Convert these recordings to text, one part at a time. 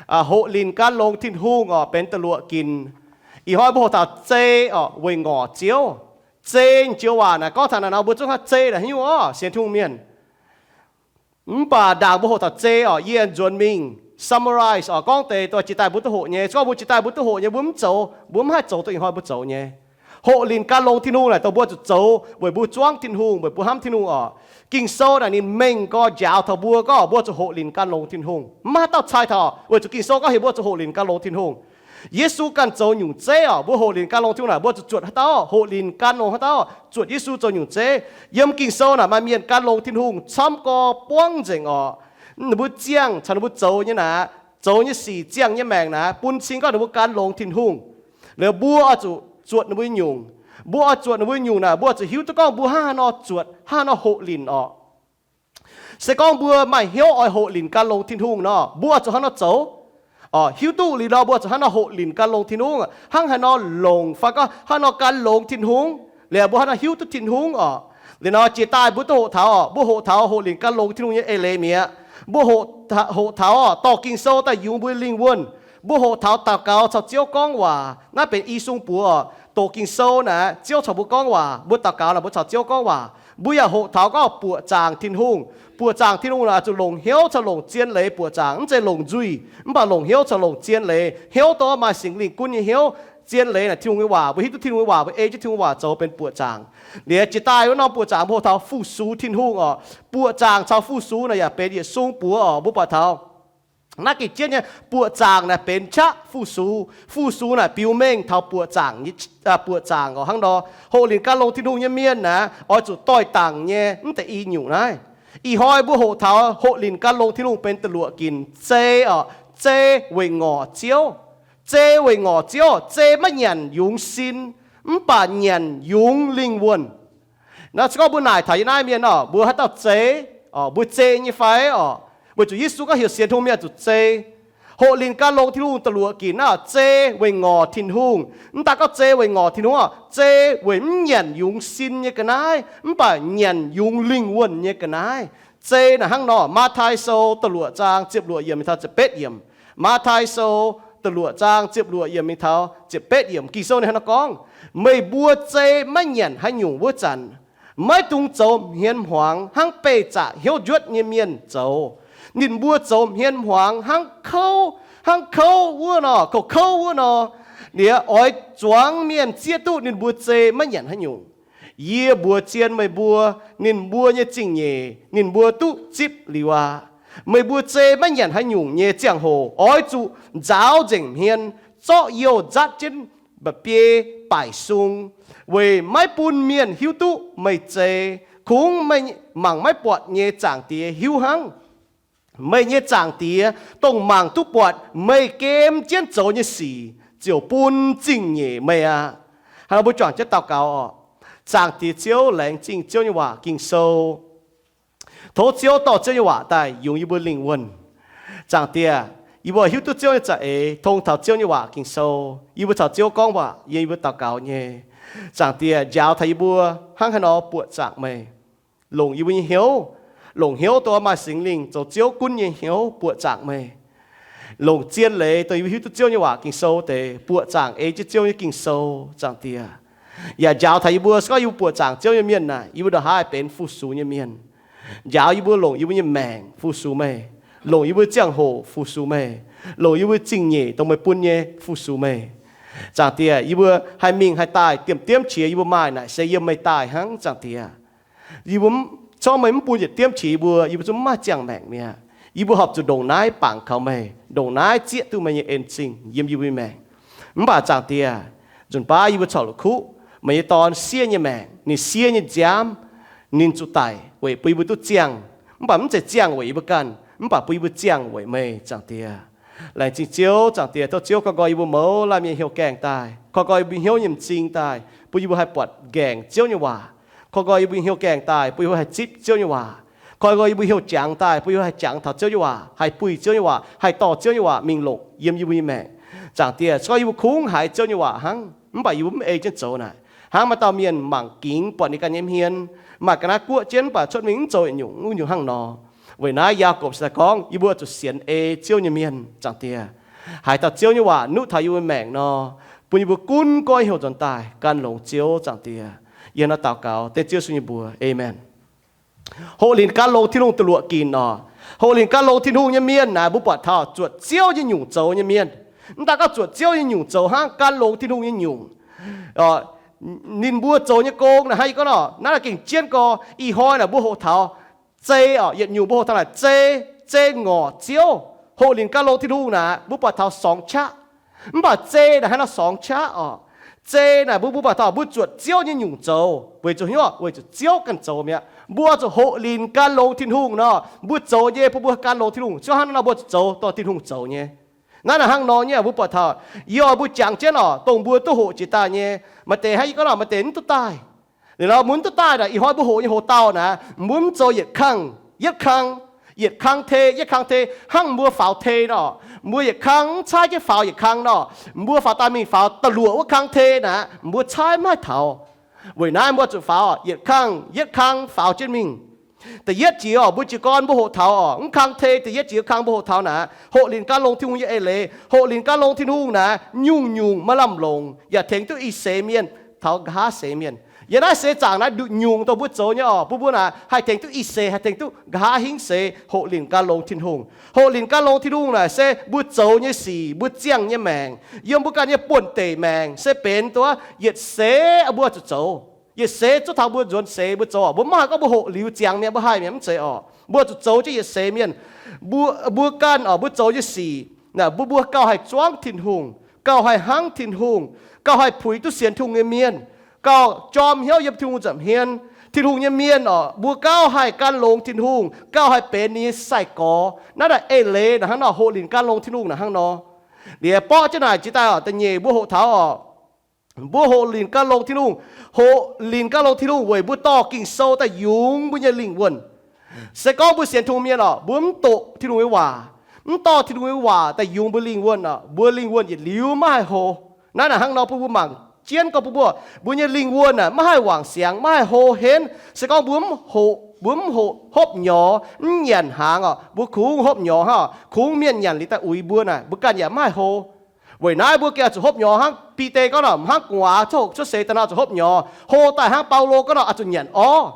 hoqc linc gan longx Tin-Hungh orqc, benx da'luoqc ginc. Ih hnoi mbuo hoqc taux zei orqc, weic ngorc Ziouv. Zei joux waac naaic gorngv taux naaic nor, mbuo zungv hnangv zei naaic haaix nyungc orqc, sienx Tin-Hungh mienh. Mv baac ndaangc mbuo hoqc taux zei orqc, yie nzuonx mingh summarize orqc, gorngv deix dongh jiex daaih mbuo duqv hoqc nyei. Se gorngv mbuo jiex daaih mbuo duqv hoqc nyei, mbuo mv zoux, mbuo mv haih zoux dongh ih hnoi mbuo zoux nyei. Hoqc linc gan longx Tin-Hungh naaic dongh mbuo zuqc zoux weic mbuo zuangv Tin-Hungh, weic mbuo hnamv Tin-Hungh orqc. Ging-Sou naaic ninh mengh gorx njaaux taux mbuo gorngv mbuo zuqc hoqc linc gan longx Tin-Hungh. Mv maaih haaix dauh cai taux, weic zuqc Ging-Sou gorngv heuc mbuo zuqc hoqc linc gan longx Tin-Hungh. Yesu ganh zoux nyungc zeiv orqc, mbuo hoqc linc gan longx Tin-Hungh naaic, mbuo zuqc zuotc haaix dauh, hoqc linc gan longx haaix dauh, zuotc Yesu zoux nyungc zeiv. Yiem Ging-Sou naaic maaih mienh gan longx Tin-Hungh camv gorx buangv nzengc orqc. Ninh mbuo ziangh caux ninh mbuo zoux nyei naaic, zoux nyei sic, ziangh nyei maengc naaic, bun cing gorngv ninh mbuo gan longx Tin-Hungh. Liuz mbuo oix zuqc zuotc ninh mbuo nyungc. Mbuo oix zuotc ninh mbuo nyungc naaic, mbuo oix zuqc hiuv duqv gorngv mbuo hnangv haaix nor zuotc, hnangv haaix nor hoqc linc orqc. Se gorngv mbuo maaih hnyouv oix hoqc linc gan longx Tin-Hungh nor, mbuo oix zuqc hnangv haaix nor zoux? Orqc, hiuv duqv liuz nor, mbuo zuqc hnangv haaix nor hoqc linc gan longx Tin-Hungh, hnangv haaix nor longc fai gorngv hnangv haaix nor gan longx Tin-Hungh, liuz mbuo hnangv haaix nor hiuv duqv Tin-Hungh orqc. Liuz nor jiex daaih mbuo duqv hoqc taux orqc, mbuo hoqc taux hoqc linc gan longx Tin-Hungh nyei eix leiz mi'aqv. Mbuo hoqc taux orqc, dorh Ging-Sou daaih yungz mbuo lingh wuonh. Mbuo hoqc taux daux gaux caux Ziouv gorngv waac, naaiv benx i sung buoz orqc, doqc Ging-Sou naaic, Ziouv caux mbuo gorngv waac, mbuo daux gaux naaic mbuo caux Ziouv gorngv waac. Mbuo yaac hoqc taux gorngv buoqc zaangc Tin-Hungh. Buoqc zaangc Tin-Hungh naaic oix zuqc longc hnyouv caux longc zien leiz buoqc zaangc, mv zeiz longc nzuih, mv baac longc hnyouv caux longc zien leiz. Hnyouv dongh maaih Singx Lingh gunv nyei hnyouv. Zien leiz naaic Tin-Hungh nyei waac, mbuo hiuv duqv Tin-Hungh nyei waac zoux benx buoqc zaangc. Liuz jiex daaih wuov norm buoqc zaangc mbuo hoqc taux fu-sux Tin-Hungh orqc. Buoqc zaangc caux fu-sux naaic yaac benx yietc sung buoz orqc. Mbuo buatc taux naaiv gengh jienv nyei buoqc zaangc naaic benx qaqv fu-sux. Fu-sux naaic biux mengh taux buoqc zaangc, buoqc zaangc orqc. Hnangv nor, hoqc linc gan longx Tin-Hungh nyei mienh naaic oix zuqc doix-dangc nyei mv deix i nyungc naaiv. Ih hnoi mbuo hoqc taux hoqc linc gan longx Tin-Hungh benx da'luoqc ginc, zei orqc, zei weic ngorc Ziouv. Zei weic ngorc Ziouv, zei maiv nyanc yungz sin, mv baac nyanc yungz lingh wuonh. Naaiv se gorngv mbuo naaic taux yie naaiv mienh orqc, mbuo haaix dauh zei, mbuo zei nyei fai orqc? Weic zuqc Yesu gorngv heuc sienx Tin-Hungh mienh zuqc zei. Hoqc linc gan longx Tin-Hungh da'luoqc ginc naaiv orqc, zei weic ngorc Tin-Hungh. Mv daaih gorngv zei weic ngorc Tin-Hungh orqc, zei weic mv nyanc yungz sin nyei ga'naaiv, mv baac nyanc yungz lingh wuonh nyei ga'naaiv. Zei naaic hnangv nor, Matv^tai Sou da'luoqc zaang ziepc luoqc yiemc mingh taux ziepc betv yiemc. Matv^tai Sou da'luoqc zaang ziepc luoqc yiemc mingh taux ziepc betv yiemc. Ging-Sou ninh hnangv nor gorngv, meih mbuo zei maiv nyanc haaix nyungc wuov zanc, maiv dungx zoux hmien hmuangx hnangv beih zaqc hnyouv njuotv nyei mienh zoux. Ninh mbuo zoux hmien hmuangx hnangv kouv, hnangv kouv wuov nor, kouv kouv wuov nor. Liuz oix zuangx mienh zieqv duqv ninh mbuo zei maiv nyanc haaix nyungc. Yie mbuox zien meih mbuo, ninh mbuo nyei zingh nyeic ninh mbuo duqv zipv liuz aqv. Meih mbuo zei maiv nyanc haaix nyungc nyei ziangh hoc oix zuqc nzaaux nzengc hmien, zorqv youh nzatv jienv mba'biei baaic sung, weic maiv bun mienh hiuv duqv meih zei. Kungx meih mangc maiv buatc nyei Zaangc Diex hiuv hnangv. Meih nyei Zaangc Diex, dongh mangc duqv buatc meih gem jienv zoux nyei sic, ziouc bun zingh nyeic meih aqv. Hnangv nor mbuo juangc jienv daux gaux orqc. Zaangc Diex Ziouv, laengz zingh Ziouv nyei waac Ging-Sou. Tov Ziouv dorh Ziouv nyei waac daaih yungz yie mbuo lingh wuonh. Zaangc Diex, yie mbuo hiuv duqv Ziouv nyei za'eix, tong taux Ziouv nyei waac Ging-Sou. Yie mbuo caux Ziouv gorngv waac yiem yie mbuo daux gaux nyei. Zaangc Diex, njaaux taux yie mbuo hnangv haaix nor buoqc zaangc meih. Longc yie mbuo nyei hnyouv, longc hnyouv dongh maaih Singx Lingh zoux Ziouv gunv nyei hnyouv buoqc zaangc meih. Longc zien leiz dongh yie mbuo hiuv duqv Ziouv nyei waac Ging-Sou deix buoqc zaangc ei jienv Ziouv nyei Ging-Sou, Zaangc Diex. Yaac njaaux taux yie mbuo, se gorngv yie mbuo buoqc zaangc Ziouv nyei mienh naaic, yie mbuo ndongc haaix benx fu-sux nyei mienh. Njaaux yie mbuo longc yie mbuo nyei maengc fu-sux meih, longc yie mbuo ziangh hoc fu-sux meih, longc yie mbuo zingh nyeic dongh meih bun nyei fu-sux meih. Zaangc Diex, yie mbuo haih mingh haih daaih, diemv diemv qiex yie mbuo maaih naaic se yiem meih daaih hnangv, Zaangc Diex. Yie mbuo, se gorngv meih mv bun yietc diemv qiex yie mbuo, yie mbuo zungv mv maaih ziangh maengc mi'aqv. Yie mbuo horpc zuqc ndongc naaiv bangc kaux meih, ndongc naaiv zieqv duqv meih nyei en zingh yiem yie mbuo nyei maengc. Mv baac Zaangc Diex, nzunc baav yie mbuo corc la'kuqv meih nyei Dorn siev nyei maengc, ninh siev nyei nziaamv, ninh zuqc daic weic bun yie mbuo duqv ziangh. Mv baac mv zeiz ziangh weic yie mbuo ganh, mv baac bun yie mbuo ziangh weic meih, Zaangc Diex. Laengz zingh Ziouv, Zaangc Diex, tov Ziouv koi nqoi yie mbuo mouz laanh mienh hnyouv gaengh daaih, koi nqoi yie mbuo hnyouv nyei m'zing daaih, bun yie mbuo haih buatc nqaengc Ziouv nyei waac. Koi nqoi yie mbuo hnyouv gaengh daaih, bun yie mbuo haih zipv Ziouv nyei waac. Koi nqoi yie mbuo hnyouv jangx daaih, bun yie mbuo haih jangx taux Ziouv nyei waac, haih buih Ziouv nyei waac, haih dorh Ziouv nyei waac mingh longc yiem yie mbuo nyei maengc. Zaangc Diex, se gorngv yie mbuo kungx haiz Ziouv nyei waac hnangv, mv baac yie mbuo mv ei jienv zoux naaic, hnangv maaih dauh mienh mangc gingx buatc ninh ganh nyei hmien, maaih ga'naaiv guoqv jienv, mv baac cuotv mingh mv zoux yietc nyungc, wuov nyungc hnangv nor. Weic naaiv Yaagorpc se daaih gorngv, yie mbuo zuqc sienx ei Ziouv nyei mienh, Zaangc Diex, haaix dauh Ziouv nyei waac nuqv taux yie mbuo maengc nor, bun yie mbuo gunv goiv heuc nzuonx daaih gan longx Ziouv, Zaangc Diex. Yie hnangv naaiv daux gaux dengv Ziouv Yesu nyei mbuox, aamen. Hoqc lingc gan longx Tin-Hungh duqv luoqc ginc oc. Hoqc lingc gan longx Tin-Hungh nyei mienh naaic, mbuo buatc taux zuotc Ziouv nyei nyungc zoux nyei mienh. Mv daaih gorngv zuotc Ziouv nyei nyungc zoux hnangv, gan longx Tin-Hungh nyei nyungc, ninh mbuo zoux nyei gong naaic hnangv yie gorngv nor, naaiv naaic gengh jienv gorx. Ih hnoi naaic mbuo hoqc taux zei oc, yietc nyungc mbuo hoqc taux naaic zei, zei ngorc Ziouv. Hoqc lingc gan longx Tin-Hungh naaic, mbuo buatc taux sorngx qaqv. Mv baac zei naaic hnangv nor sorngx qaqv oc. Zei naaic mbuo, mbuo buatc taux mbuo zuotc Ziouv nyei nyungc zoux weic zuqc hnyouv, weic zuqc Ziouv ganh zoux mi'aqv. Mbuo zuqc hoqc lingc gan longx Tin-Hungh nor, mbuo zoux nyei, bun mbuo gan longx Tin-Hungh. Ziouv hnangv naaiv nor mbuo zuqc zoux dongh Tin-Hungh zoux nyei. Naaiv naaic hnangv nor nyei, mbuo buatc taux, yie oix mbuo jangx jienv oc, dongh mbuo duqv hoqc jiex daaih nyei. Maaih deix hnangv yie gorngv nor, maaih deix mv duqv daaih. Liuz nor mbuo mv duqv daaih naaic, ih hnoi mbuo hoqc nyei hoc dauh naaic, mbuo mv zoux yietc kang, yietv kang, yietc kang tei, yietv kang tei, hnangv mbuo faaux tei nor. Mbuo yietc kang mv caaiv jienv faaux yietc kang nor, mbuo faaux daaih mingh faaux da'luoqc wuov kang tei naaic, mbuo caaiv maiv taux. Weic naaiv mbuo zuqc faaux yietc kang, yietv kang faaux jienv mingh. Da'yietv jiex oc, mbuo jiez gorn mbuo hoqc taux oc, mv kang tei da'yietv jiex kang mbuo hoqc taux naaic, hoqc lingc gan longx Tin-Hungh nyei eix leiz. Hoqc lingc gan longx Tin-Hungh naaic, nyungc-nyungc maaih lamh longc yaac tengx duqv ih seix mienh taux nqa'haav seix mienh. Yiem naaiv seix zaangc naaiv nduqc nyungc dongh mbuo zoux nyei oc, bun mbuo naaic haih tengx duqv ih seix, haih tengx duqv nqa'haav hingv seix hoqc lingc gan longx Tin-Hungh. Hoqc lingc gan longx Tin-Hungh naaic se mbuo zoux nyei sic, mbuo ziangh nyei maengc, yiem mbuo ganh nyei buonv-deic maengc se benx duqv yietc seix mbuo zuqc zoux. Yietc seix zuov taux mbuo nzuonx seix mbuo zoux oc, mbuo mv haih gorngv mbuo hoqc liuz ziangx mi'aqv, mbuo haih mi'aqv, mv zeiz oc. Mbuo zuqc zoux jienv yietc seix mienh. Mbuo, mbuo ganh oc, mbuo zoux nyei sic naaic, mbuo, mbuo gauh haih zuangv Tin-Hungh, gauh haih hnangv Tin-Hungh, gauh haih puix duqv sienx Tin-Hungh nyei mienh, gauh jorm hnyouv yiem Tin-Hungh nza'hmien. Tin-Hungh nyei mienh oc, mbuo gauh haih gan longx Tin-Hungh, gauh haih benx ninh nyei sai-gorx. Naaiv naaic eix leiz naaic hnangv nor, hoqc lingc gan longx Tin-Hungh naaic hnangv nor. Liuz borqv jienv naaic jiex daaih oc, da'nyeic mbuo hoqc taux oc, mbuo hoqc lingc gan longx Tin-Hungh. Hoqc lingc gan longx Tin-Hungh weic mbuo dorh Ging-Sou daaih yungz mbuo nyei lingh wuonh. Se gorngv mbuo sienx Tin-Hungh mienh oc, mbuo mv doqc Tin-Hungh nyei waac, mv dorh Tin-Hungh nyei waac daaih yungz mbuo lingh wuonh oc, mbuo lingh wuonh yietc liuz maiv haih hlo. Naaiv naaic hnangv nor bun mbuo mangc jienv gorngv bun mbuo, mbuo nyei lingh wuonh naaic maiv haih wangc siangx, maiv haih hlo henv. Se gorngv mbuo mv hoqc, mbuo mv hoqc hopv nyorx, mv nyanc hnaangx oc, mbuo kungx hopv nyorx hnangv oc, kungx mienh nyanc liuz daaih uix mbuo naaic, mbuo ganh yaac maiv haih hlo. Weic naaiv mbuo gengh zuqc hopv nyorx hnangv Bide gorngv nor, hnangv gu'nguaaz cuotv seix daaih nor zuqc hopv nyorx, hlo daaih hnangv Baulo gorngv nor oix zuqc nyanc orv.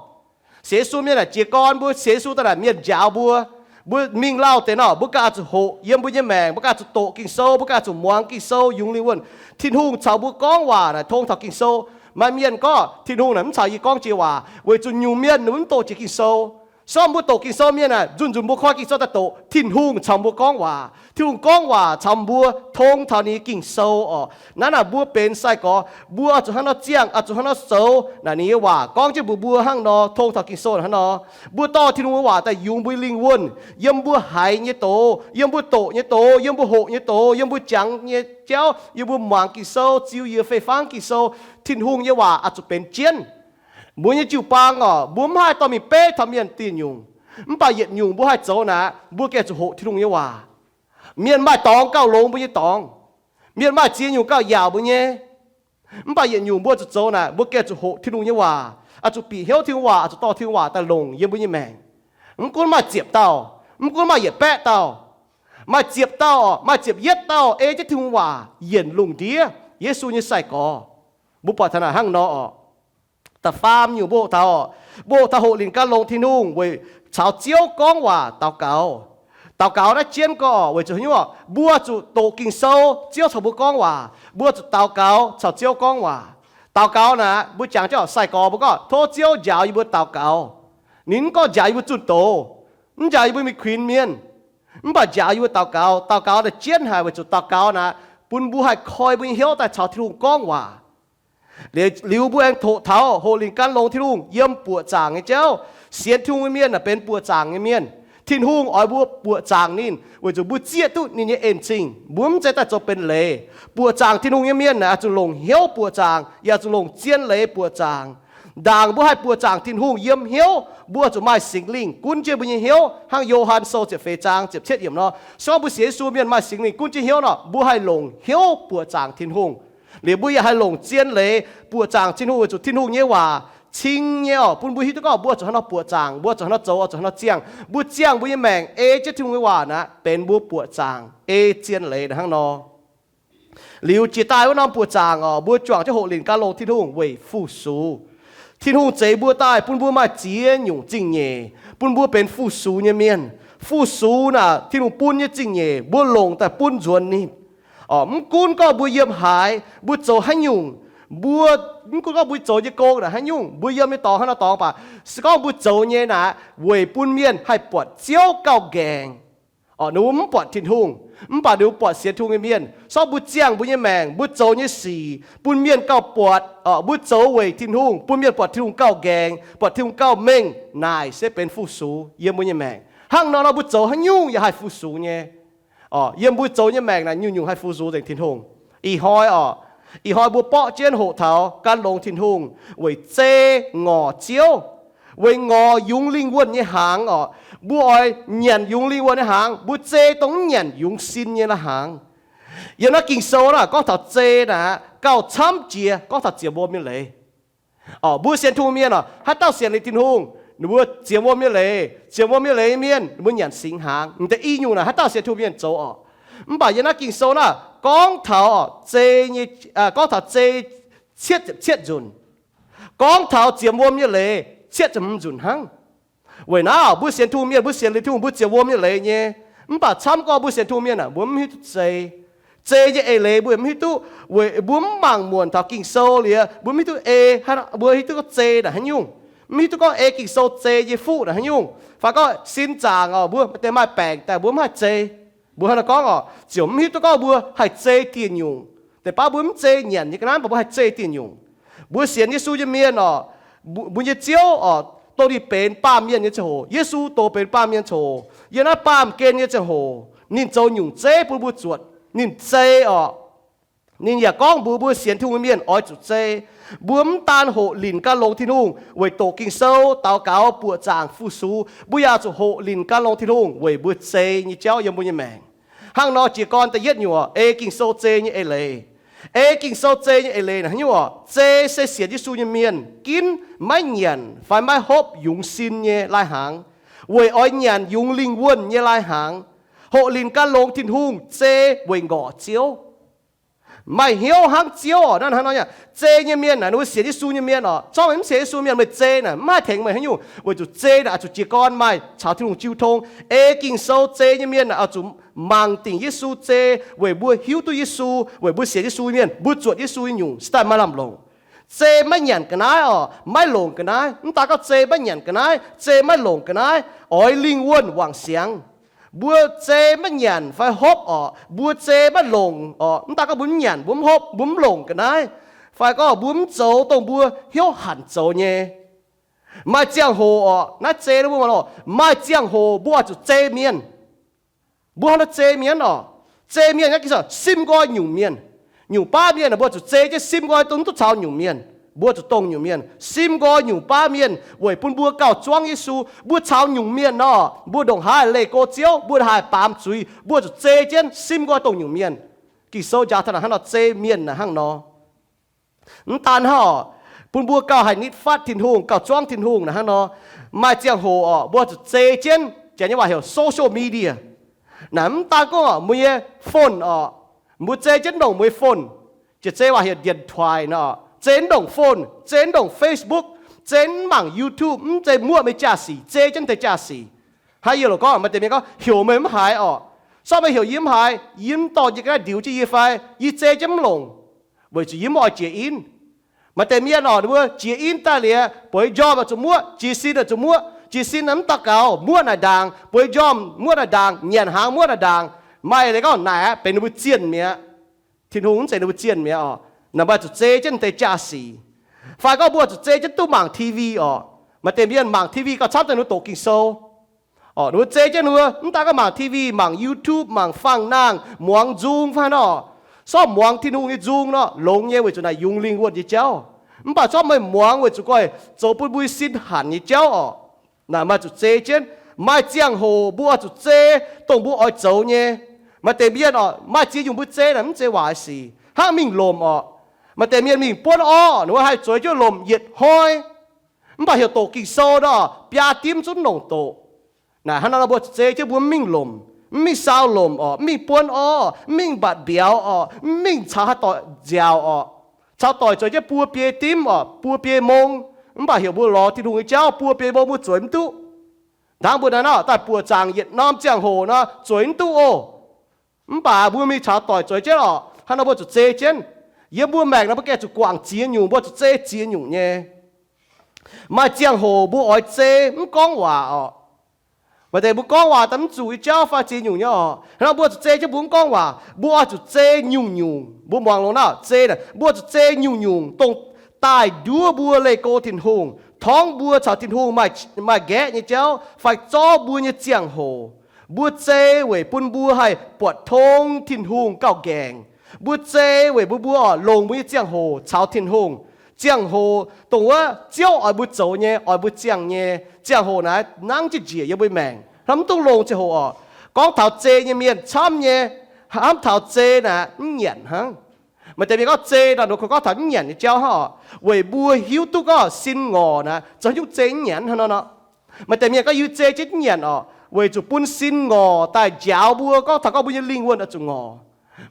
Sienx Yesu mienh naaic jiez gorn mbuo, sienx Yesu daaih naaic mienh njaaux mbuo, mbuo mingh lauh deix nor, mbuo ganh oix zuqc hoqc yiem mbuo nyei maengc, mbuo ganh oix zuqc doqc Ging-Sou, mbuo ganh oix zuqc muangx Ging-Sou yungz lingh wuonh. Tin-Hungh caux mbuo gorngv waac naaic tong taux Ging-Sou. Maaih mienh gorngv Tin-Hungh naaic mv caux yie gorngv jiex waac, weic zuqc nyungc mienh ninh mv doqc jiex Ging-Sou. Se gorngv mbuo doqc Ging-Sou mienh naaic, nzunc nzunc mbuo koi Ging-Sou daaih doqc, Tin-Hungh caux mbuo gorngv waac. Tin-Hungh gorngv waac caux mbuo tong taux ninh nyei Ging-Sou oc. Naaiv naaic mbuo benx sai-gorx, mbuo oix zuqc hnangv nor ziangh, oix zuqc hnangv nor zoux naaic ninh nyei waac gorngv jienv mbuox mbuo hnangv nor, tong taux Ging-Sou hnangv nor. Mbuo dorh Tin-Hungh nyei waac daaih yungz mbuo lingh wuonh, yiem mbuo haiz nyei doz, yiem mbuo doqc nyei doz, yiem mbuo hoqc nyei doz, yiem mbuo jangx nyei jauv, yiem mbuo muangx Ging-Sou, ziux yie fei-fangv Ging-Sou, Tin-Hungh nyei waac oix zuqc benx jienv. Mbuo nyei jiu-baang oc, mbuo mv haih dorh mingh beiv taux mienh dieh nyungc. Mv baac yietc nyungc mbuo haih zoux naaic, mbuo gengh zuqc hoqc Tin-Hungh nyei waac. Mienh maaih dorngx gauh longx mbuo nyei dorngx. Mienh maaih ziex nyungc gauh yaauc mbuo nyei. Mv baac yietc nyungc mbuo zuqc zoux naaic, mbuo gengh zuqc hoqc Tin-Hungh nyei waac, oix zuqc bieqc hnyouv Tin-Hungh waac, oix zuqc dorh Tin-Hungh waac daaih longc yiem mbuo nyei maengc. Mv gunv maaih ziepc dauh, mv gunv maaih yietc baeqv dauh, maaih ziepc dauh oc, maaih ziepc yietv dauh ei jienv Tin-Hungh waac yienc lungh ndiev Yesu nyei sai-gorx. Mbuo buatc taux naaic hnangv nor oc. Da'faam nyungc mbuo hoqc taux oc, mbuo hoqc taux hoqc lingc gan longx Tin-Hungh weic caux Ziouv gorngv waac daux gaux. Daux gaux naaiv jienv gorx weic zuqc haaix nyungc? Mbuo zuqc doqc Ging-Sou, Ziouv caux mbuo gorngv waac. Mbuo zuqc daux gaux caux Ziouv gorngv waac. Daux gaux naaic mbuo jangx jienv oc, sai-gorx mbuo gorngv tov Ziouv njaaux yie mbuo daux gaux. Ninh mv gorngv njaaux yie mbuo zunh doz, mv njaaux yie mbuo mingh kuinx mienh, mv baac njaaux yie mbuo daux gaux. Daux gaux naaic jienv haic weic zuqc daux gaux naaic bun mbuo haih koi mbuo nyei hnyouv daaih caux Tin-Hungh gorngv waac. Liuz, liuz mbuo aengx hoqc taux hoqc lingc gan longx Tin-Hungh yiem buoqc zaangc nyei jauv. Sienx Tin-Hungh nyei mienh naaic benx buoqc zaangc nyei mienh. Tin-Hungh oix mbuo buoqc zaangc ninh weic zuqc mbuo zieqv duqv ninh nyei en-zingh, mbuo mv zeiz daaih zoux benx leiz. Buoqc zaangc Tin-Hungh nyei mienh naaic oix zuqc longc hnyouv buoqc zaangc, yaac zuqc longc zien leiz buoqc zaangc. Ndaangc mbuo haih buoqc zaangc Tin-Hungh yiem hnyouv, mbuo zuqc maaih Singx Lingh gunv jienv mbuo nyei hnyouv. Hnangv Yo^han Sou ziepc feix zaang ziepc cietv yiemc nor, se gorngv mbuo sienx Yesu mienh maaih Singx Lingh gunv jienv hnyouv nor, mbuo haih longc hnyouv buoqc zaangc Tin-Hungh. Liuz mbuo yaac haih longc zien leiz buoqc zaangc Tin-Hungh weic zuqc Tin-Hungh nyei waac cing nyei orqc, bun mbuo hiuv duqv gorngv mbuo zuqc haaix nor buoqc zaangc, mbuo zuqc haaix nor zoux, zuqc haaix nor ziangh. Mbuo ziangh mbuo nyei maengc ei jienv Tin-Hungh nyei waac naaic, benx mbuo buoqc zaangc ei zien leiz hnangv nor. Liuz jiex daaih wuov norm buoqc zaangc orqc, mbuo juangc jienv hoqc linc gan longx Tin-Hungh weic fu-sux. Tin-Hungh zeix mbuo daaih bun mbuo maaih ziex nyungc zingh nyeic, bun mbuo benx fu-sux nyei mienh. Fu-sux naaic Tin-Hungh bun nyei zingh nyeic mbuo longc daaih bun nzuonx ninh. Mv gunv gorngv mbuo yiem haaix, mbuo zoux haaix nyungc, mbuo, mv gunv gorngv mbuo zoux nyei gong naaic haaix nyungc, mbuo yiem nyei dorngx haaix nor dorngx baac, se gorngv mbuo zoux nyei naaic weic bun mienh haih buatc Ziouv gauh nqaengc. Orqc, ninh mbuo mv buatc Tin-Hungh, mv baac ninh mbuo buatc sienx Tin-Hungh nyei mienh. Sortv mbuo ziangh mbuo nyei maengc, mbuo zoux nyei sic bun mienh gauh buatc, orqc, mbuo zoux weic Tin-Hungh, bun mienh buatc Tin-Hungh gauh nqaengc, buatc Tin-Hungh gauh mengh, naaic se benx fu-sux yiem mbuo nyei maengc. Hnangv nor nor mbuo zoux haaix nyungc yaac haih fu-sux nyei. Orqc, yiem mbuo zoux nyei maengc naaic nyungc-nyungc haih fu-sux nzengc Tin-Hungh. Ih hnoi orqc, ih hnoi mbuo borqv jienv hoqc taux gan longx Tin-Hungh weic zei ngorc Ziouv, weic ngorc yungz lingh wuonh nyei hnaangx orqc. Mbuo oix nyanc yungz lingh wuonh nyei hnaangx, mbuo zei dongh mv nyanc yungz sin nyei lai-hnaangx. Yiem naaiv Ging-Sou naaic gorngv taux zei naaic gauh camv jiex gorngv taux ziec wuom nyei leiz. Orqc, mbuo sienx Tin-Hungh mienh orqc, haaix dauh sienx liuz Tin-Hungh, ninh mbuo ziec wuom nyei leiz, ziec wuom nyei leiz nyei mienh ninh mbuo nyanc singx hnaangx. M'deix i nyungc naaic haaix dauh sienx Tin-Hungh mienh zoux orqc. Mv baac yiem naaiv Ging-Sou naaic gorngv taux zei nyei, gorngv taux zei cietv ziepc cietv nzunc, gorngv taux ziec wuom nyei leiz cietv ziepc hmz nzunc hnangv. Weic naaiv mbuo sienx Tin-Hungh mienh, mbuo sienx liuz Tin-Hungh mbuo ziec wuom nyei leiz nyei. Mv baac camv gorngv mbuo sienx Tin-Hungh mienh aah, mbuo mv hiuv duqv zei. Zei nyei eix leiz mbuo mv hiuv duqv, weic mbuo mv mangc muonc taux Ging-Sou liuz mbuo mv hiuv duqv ei, mbuo hiuv duqv gorngv zei naaic haaix nyungc. Mv hiuv duqv gorngv ei Ging-Sou zei nyei fuqv naaic haaix nyungc. Fai gorngv sin zaangc orqc, mbuo maaih deix maaih baengc daaih mbuo mv haih zei. Mbuo hnangv naaiv gorngv orqc, ziouc mv hiuv duqv gorngv mbuo haih zei dieh nyungc. Deix baav mbuo mv zei nyanc nyei ga'naaiv, mv baac mbuo haih zei dieh nyungc. Mbuo sienx Yesu nyei mienh orqc, mbuo nyei Ziouv orqc, dongh ninh benx baamh mienh nyei ziangh hoc, Yesu dongh benx baamh mienh ziangh hoc, yiem naaiv baamh gen nyei ziangh hoc, ninh zoux nyungc zeiv bun mbuo zuotc. Ninh zei orqc, ninh yaac gorngv mbuox mbuo sienx Tin-Hungh nyei mienh oix zuqc zei. Mbuo mv daan hoqc linc gan longx Tin-Hungh weic doqc Ging-Sou, daux gaux, buoqc zaangc, fu-sux, mbuo yaac zuqc hoqc linc gan longx Tin-Hungh weic mbuo zei nyei jauv yiem mbuo nyei maengc. Hnangv nor jiez gorn da'yietv nyungc orqc, ei Ging-Sou zei nyei eix leiz. Ei Ging-Sou zei nyei eix leiz naaic haaix nyungc orqc, zei se sienx Yesu nyei mienh ginv maiv nyanc fai maiv hopv yungz sin nyei lai-hnaangx, weic oix nyanc yungz lingh wuonh nyei lai-hnaangx. Hoqc linc gan longx Tin-Hungh zei weic ngorc Ziouv. Maaih hnyouv hnangv Ziouv orqc. Naaiv hnangv nor, zei nyei mienh naaic, ninh mbuo sienx Yesu nyei mienh orqc, zorqv meih mv sienx Yesu mienh, meih zei naaic mv haih tengx meih haaix nyungc, weic zuqc zei naaic oix zuqc jiez gorn maaih caux Tin-Hungh jiu tong. Ei Ging-Sou zei nyei mienh naaic oix zuqc mangc dingc Yesu zei, weic mbuo hiuv duqv Yesu, weic mbuo sienx Yesu mienh, mbuo zuotc Yesu nyei nyungc se daaih maaih lamh longc. Zei maiv nyanc ga'naaiv orqc, maiv longc ga'naaiv. Mv daan gorngv zei maiv nyanc ga'naaiv, zei maiv longc ga'naaiv, oix lingh wuonh wangc siangx. Mbuo zei maiv nyanc fai hopv orqc, mbuo zei maiv longc orqc, mv daan gorngv mbuo mv nyanc, mbuo mv hopv, mbuo mv longc ga'naaiv, fai gorngv mbuo mv zoux dongh mbuo hnyouv hanc zoux nyei. Maaih ziangh hoc orqc, naaiv zei mbuo mangc oc, maaih ziangh hoc mbuo oix zuqc zei mienh. Mbuo hnangv naaiv zei mienh orqc, zei mienh naaiv Ging-Sou sim nqoi nyungc mienh. Nyungc baav mienh mbuo zuqc zei jienv sim nqoi dongh mv duqv caux nyungc mienh. Mbuo zuqc dongh nyungc mienh, sim nqoi nyungc baav mienh weic bun mbuo gauh zuangv Yesu. Mbuo caux nyungc mienh nor, mbuo ndongc haaix leih go Ziouv, mbuo haih baamz zuiz, mbuo zuqc zei jienv sim nqoi dongh nyungc mienh. Ging-Sou njaaux taux naaic hnangv nor, zei mienh naaic hnangv nor. Mv daan hnangv orqc, bun mbuo gauh haih nitv fatv Tin-Hungh, gauh zuangv Tin-Hungh naaic hnangv nor, maaih ziangh hoc orqc, mbuo zuqc zei jienv, janx nyei waac heuc social media. Naaic mv daan gorngv orqc, mbuo nyei phone orqc, mbuo zei jienv ndongc mbuo nyei phone, jiex zei waac heuc điện thoại nor, zei ndongc phone, zei ndongc Facebook, zei mv mangc YouTube, mv zei muoqv meih jaa-sic, zei jienv deix jaa-sic. Hnangv yie loc gorngv, maaih deix mienh gorngv heuc meih mv haiz orqc, sortv meih heuc yie mv haiz, yie mv dorh yie ga'naaiv ndiux jienv yie fai, yie zei jienv mv longc, weic zuqc yie mv oix jiex in. Maaih deix mienh orqc, ninh mbuo jiex in daaih liuz, bueix njormh zuqc muoqv, jiez sin zuqc muoqv, jiez sin mv daux gaux, muoqv naaic ndaangc, bueix njormh muoqv naaic ndaangc, nyanc hnaangx muoqv naaic ndaangc. Maaih leiz gorngv naaic aqv benx ninh mbuo zienh mi'aqv. Tin-Hungh mv zeiz ninh mbuo zienh mi'aqv orqc. Naaic maaih zuqc zei jienv deix jaa-sic. Fai gorngv mbuo zuqc zei jienv duqv mangc TV orqc. Maaih deix mienh mangc TV gauh camv daaih ninh mbuo doqc Ging-Sou. Orqc, ninh mbuo zei jienv ninh mbuo mv daan gorngv mangc TV, mangc YouTube, mangc fangx-nangh, muangx nzung fai nor, sortv muangx Tin-Hungh nyei nzung nor, longx nyei weic zuqc naaic yungz lingh wuonh nyei jauv. Mv baac zorqv meih muangx weic zuqc goiv zoux bun mbuo sin hanc nyei jauv orqc. Naaic maaih zuqc zei jienv. Maaih ziangh hoc mbuo oix zuqc zei dongh mbuo oix zoux nyei. Maaih deix mienh orqc, maaih ziex nyungc mbuo zei naaic mv zeiz waaic sic. Hnangv mingh lomc orqc, maaih deix mienh mingh buonv orv, ninh mbuo haih zueiz jienv lomc yietc hnoi. Mv baac heuc doqc Ging-Sou nor, biaa dimv zungv longc doqc. Naaic hnangv nor mbuo zuqc zei jienv mbuo mv mingh lomc, mv mingh saau lomc orqc, mv mingh buonv orv, mv mingh mbatc mbiauz orqc, mv mingh caux haaix doic nziaauc orqc, caux doic zueiz jienv buo biei dimv orqc, buo biei mong. Mv baac heuc mbuo lorz Tin-Hungh nyei jauv buo biei mong mbuo zueiz mv duqv. Hnangv mbuo naaiv nor daaih buoqc zaangc yietc norm ziangh hoc nor zueiz mv duqv oc. Mv baac mbuo mingh caux doic zueiz jienv orqc, hnangv nor mbuo zuqc zei jienv. Yiem mbuo maengc nor mbuo gengh zuqc guangc ziex nyungc, mbuo zuqc zei ziex nyungc nyei. Maaih ziangh hoc mbuo oix zei mv gorngv waac orqc. Maaih deix mbuo gorngv waac daaih mv zuqc nyei jauv fai ziex nyungc nyei orqc. Hnangv nor mbuo zuqc zei jienv mbuo mv gorngv waac, mbuo oix zuqc zei nyungc-nyungc. Mbuo muangx longx naaic, zei naaic mbuo zuqc zei nyungc-nyungc dongh daaih nduov mbuo leih go Tin-Hungh, torngv mbuo caux Tin-Hungh maaih, maaih nqaeqv nyei jauv fai zorqv mbuo nyei ziangh hoc. Mbuo zei weic bun mbuo haih buatc tong Tin-Hungh gauh nqaengc. Mbuo zei weic bun mbuo orqc longc mbuo nyei ziangh hoc caux Tin-Hungh. Ziangh hoc dongh wuov Ziouv oix mbuo zoux nyei, oix mbuo ziangh nyei. Ziangh hoc naaiv nangv jienv njiec yiem mbuo maengc hnangv mv dungx longc ziangh hoc orqc. Gorngv taux zei nyei mienh camv nyei, hnamv taux zei naaic mv nyanc hnangv. Maaih deix mienh gorngv zei naaic nor kungx gorngv taux mv nyanc nyei jauv hnangv orqc, weic mbuo hiuv duqv gorngv sin ngorc naaic zoux nyungc zei mv nyanc hnangv nor nor. Maaih deix mienh gorngv yie zei jienv mv nyanc orqc, weic zuqc bun sin ngorc daaih njaaux mbuo, gorngv taux gorngv mbuo nyei lingh wuonh oix zuqc ngorc.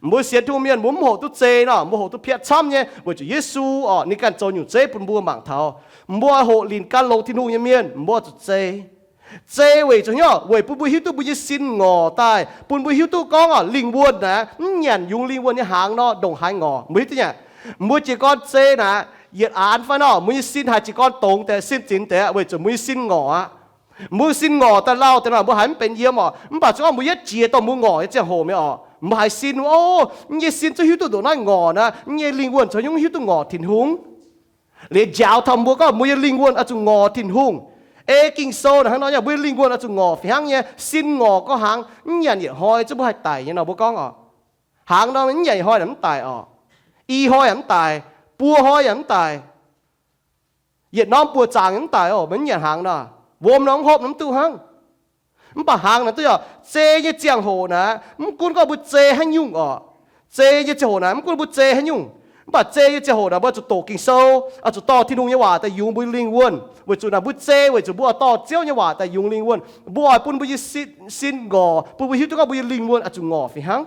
Mbuo sienx Tin-Hungh mienh mbuo mv hoqc duqv zei nor, mbuo hoqc duqv piatv camv nyei, weic zuqc Yesu orqc ninh ganh zoux nyungc zeiv bun mbuo mangc taux. Mbuo oix hoqc linc gan longx Tin-Hungh nyei mienh, mbuo oix zuqc zei. Zei weic zuqc hnyouv weic bun mbuo hiuv duqv mbuo nyei sin ngorc daaih, bun mbuo hiuv duqv gorngv orqc lingh wuonh naaiv mv nyanc yungz lingh wuonh nyei hnaangx nor, ndongc haaix ngorc mbuo hiuv duqv nyei. Mbuo jiez gorn zei naaiv yietc aanx fai nor, mbuo nyei sin haiz jiez gorn dongz deix, sin zinx deix, weic zuqc mbuo nyei sin ngorc aqv. Mbuo sin ngorc daaih lauh deix nor, mbuo haiz mv benx yiem orqc. Mv baac zuqc gorngv mbuo yietv jiex dongh mbuo ngorc nyei ziangh hoc mi'aqv orqc, mbuo haiz sin, o, yie nyei sin zuqv hiuv duqv ndongc naaiv ngorc naaiv, yie nyei lingh wuonh caux hnyouv hiuv duqv ngorc Tin-Hungh. Liuz njaaux taux mbuo gorngv mbuo nyei lingh wuonh oix zuqc ngorc Tin-Hungh. Ei Ging-Sou naaic hnangv nor nyei, mbuo nyei lingh wuonh oix zuqc ngorc fih hnangv nyei. Sin ngorc gorngv hnaangx mv nyanc yietc hnoi zungv mbuo haih daic nyei nor mbuo gorngv orqc. Hnaangx nor mv nyanc yietc hnoi naaic mv daic orqc. I hnoi yaac mv daic, buo hnoi yaac mv daic, yietc norm buoqc zaangc yaac mv daic oc, mv nyanc hnaangx nor. Wuom nor mv hopv nor mv duqv hnangv. Mv baac hnaangx naaic duqv yaac zei nyei ziangh hoc naaic, mv gunv gorngv mbuo zei haaix nyungc orqc. Zei nyei ziangh hoc naaic mv gunv mbuo zei haaix nyungc, mv baac zei nyei ziangh hoc naaic mbuo zuqc doqc Ging-Sou, oix zuqc dorh Tin-Hungh nyei waac daaih yungz mbuo nyei lingh wuonh. Weic zuqc naaic mbuo zei weic zuqc mbuo oix dorh Ziouv nyei waac daaih yungz lingh wuonh. Mbuo oix bun mbuo nyei sin, sin ngorc, bun mbuo hiuv duqv gorngv mbuo nyei lingh wuonh oix zuqc ngorc fih hnangv.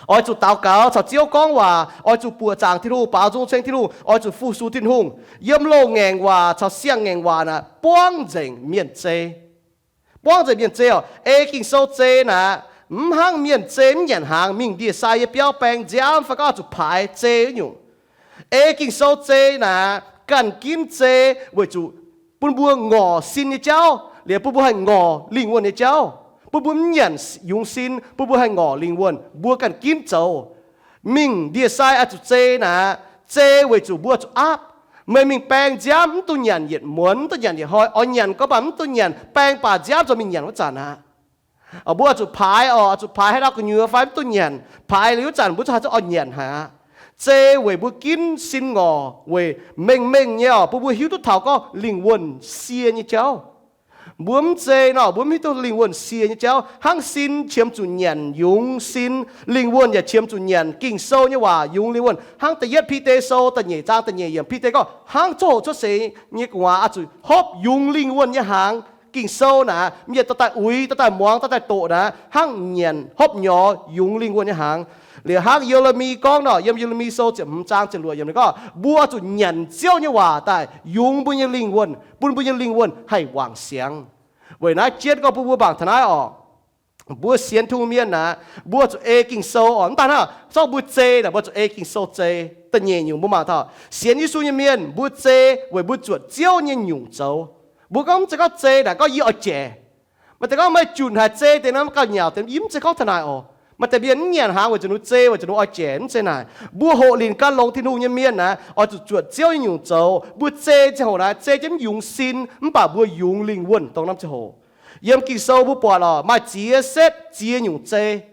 Oix zuqc daux gaux caux Ziouv gorngv waac, oix zuqc buoqc zaangc Tin-Hungh, baaux nzung ceng Tin-Hungh, oix zuqc fu-sux Tin-Hungh. Yiem loz-ngaengc waac caux siang-ngaengc waac naaic buangv nzengc mienh zei. Buangv nzengc mienh zei orqc. Ei Ging-Sou zei naaic, mv hnangv mienh zei mv nyanc hnaangx mingh ndie-sai nyei biauv baeng nziaamv fai gorngv zuqc paaix zei wuov nyungc. Ei Ging-Sou zei naaic, ganh ginv zei weic zuqc bun mbuo ngorc sin nyei jauv, liuz bun mbuo haih ngorc lingh wuonh nyei jauv, bun mbuo mv nyanc yungz sin, bun mbuo haih ngorc lingh wuonh. Mbuo ganh ginv zoux. Mingh ndie-sai oix zuqc zei naaic, zei weic zuqc mbuo zuqc aapv. Meih mingh baeng nziaamv mv dungx nyanc yietc muonz, mv dungx nyanc yietc hnoi. Oix nyanc gorngv baac mv dungx nyanc, baeng baac nziaamv nzunc mingh nyanc wuov zanc aqv. Mbuo oix zuqc paaix orqc, oix zuqc paaix haaix dauh gu'nyuoz fai mv dungx nyanc. Paaix liuz wuov zanc mbuo zuqc haaix zanc oix nyanc haic aqv. Zei weic mbuo ginv sin ngorc weic mengh mengh nyei orqc, bun mbuo hiuv duqv taux gorngv lingh wuonh sie nyei jauv. Mbuo mv zei nor, mbuo mv hiuv duqv lingh wuonh sie nyei jauv. Hnangv sin qiemx zuqc nyanc yungz sin, lingh wuonh yaac qiemx zuqc nyanc Ging-Sou nyei waac yungz lingh wuonh. Hnangv da'yietv Bide Sou da'nyeic zaang da'nyeic yiemc, Bide gorngv hnangv coqv hoqc cuotv seix nyei gu'nguaaz oix zuqc hopv yungz lingh wuonh nyei hnaangx. Ging-Sou naaic, mienh dorh daaih uix, dorh daaih muangx, dorh daaih doqc naaic, hnangv nyanc hopv nyorx yungz lingh wuonh nyei hnaangx. Liuz hnangv Ye^le^mi gorngv nor, yiem Ye^le^mi Sou ziepc hmz zaang ziepc luoqc yiemc ninh gorngv, mbuo oix zuqc nyanc Ziouv nyei waac daaih yungz mbuo nyei lingh wuonh, bun mbuo nyei lingh wuonh haih wangc siangx. Weic naaiv jienv gorngv bun mbuo mangc taux naaiv orqc. Mbuo sienx Tin-Hungh mienh naaic, mbuo zuqc ei Ging-Sou orqc. Mv daaih hnangv, zorqv mbuo zei naaic, mbuo zuqc ei Ging-Sou zei. Da'nyeic nyungc mbuo mangc taux sienx Yesu nyei mienh, mbuo zei weic mbuo zuotc Ziouv nyei nyungc zoux. Mbuo gorngv mv zeiz gorngv zei naaic gorngv yie oix jaic. Maaih deix gorngv meih junc haic zei deix nor gauh nyauc deix, yie mv zeiz gorngv taux naaic orqc. Maaih deix mienh mv nyanc hnaangx weic zuqc ninh zei, weic zuqc ninh oix jaic, mv zeiz naaic. Mbuo hoqc linc gan longx Tin-Hungh nyei mienh naaic, oix zuqc zuotc Ziouv nyei nyungc zoux. Mbuo zei ziangh hoc naaic zei jienv mv yungz sin, mv baac mbuo yungz lingh wuonh dongh norm ziangh hoc. Yiem Ging-Sou mbuo buatc orqc, maaih ziex setv ziex nyungc zei.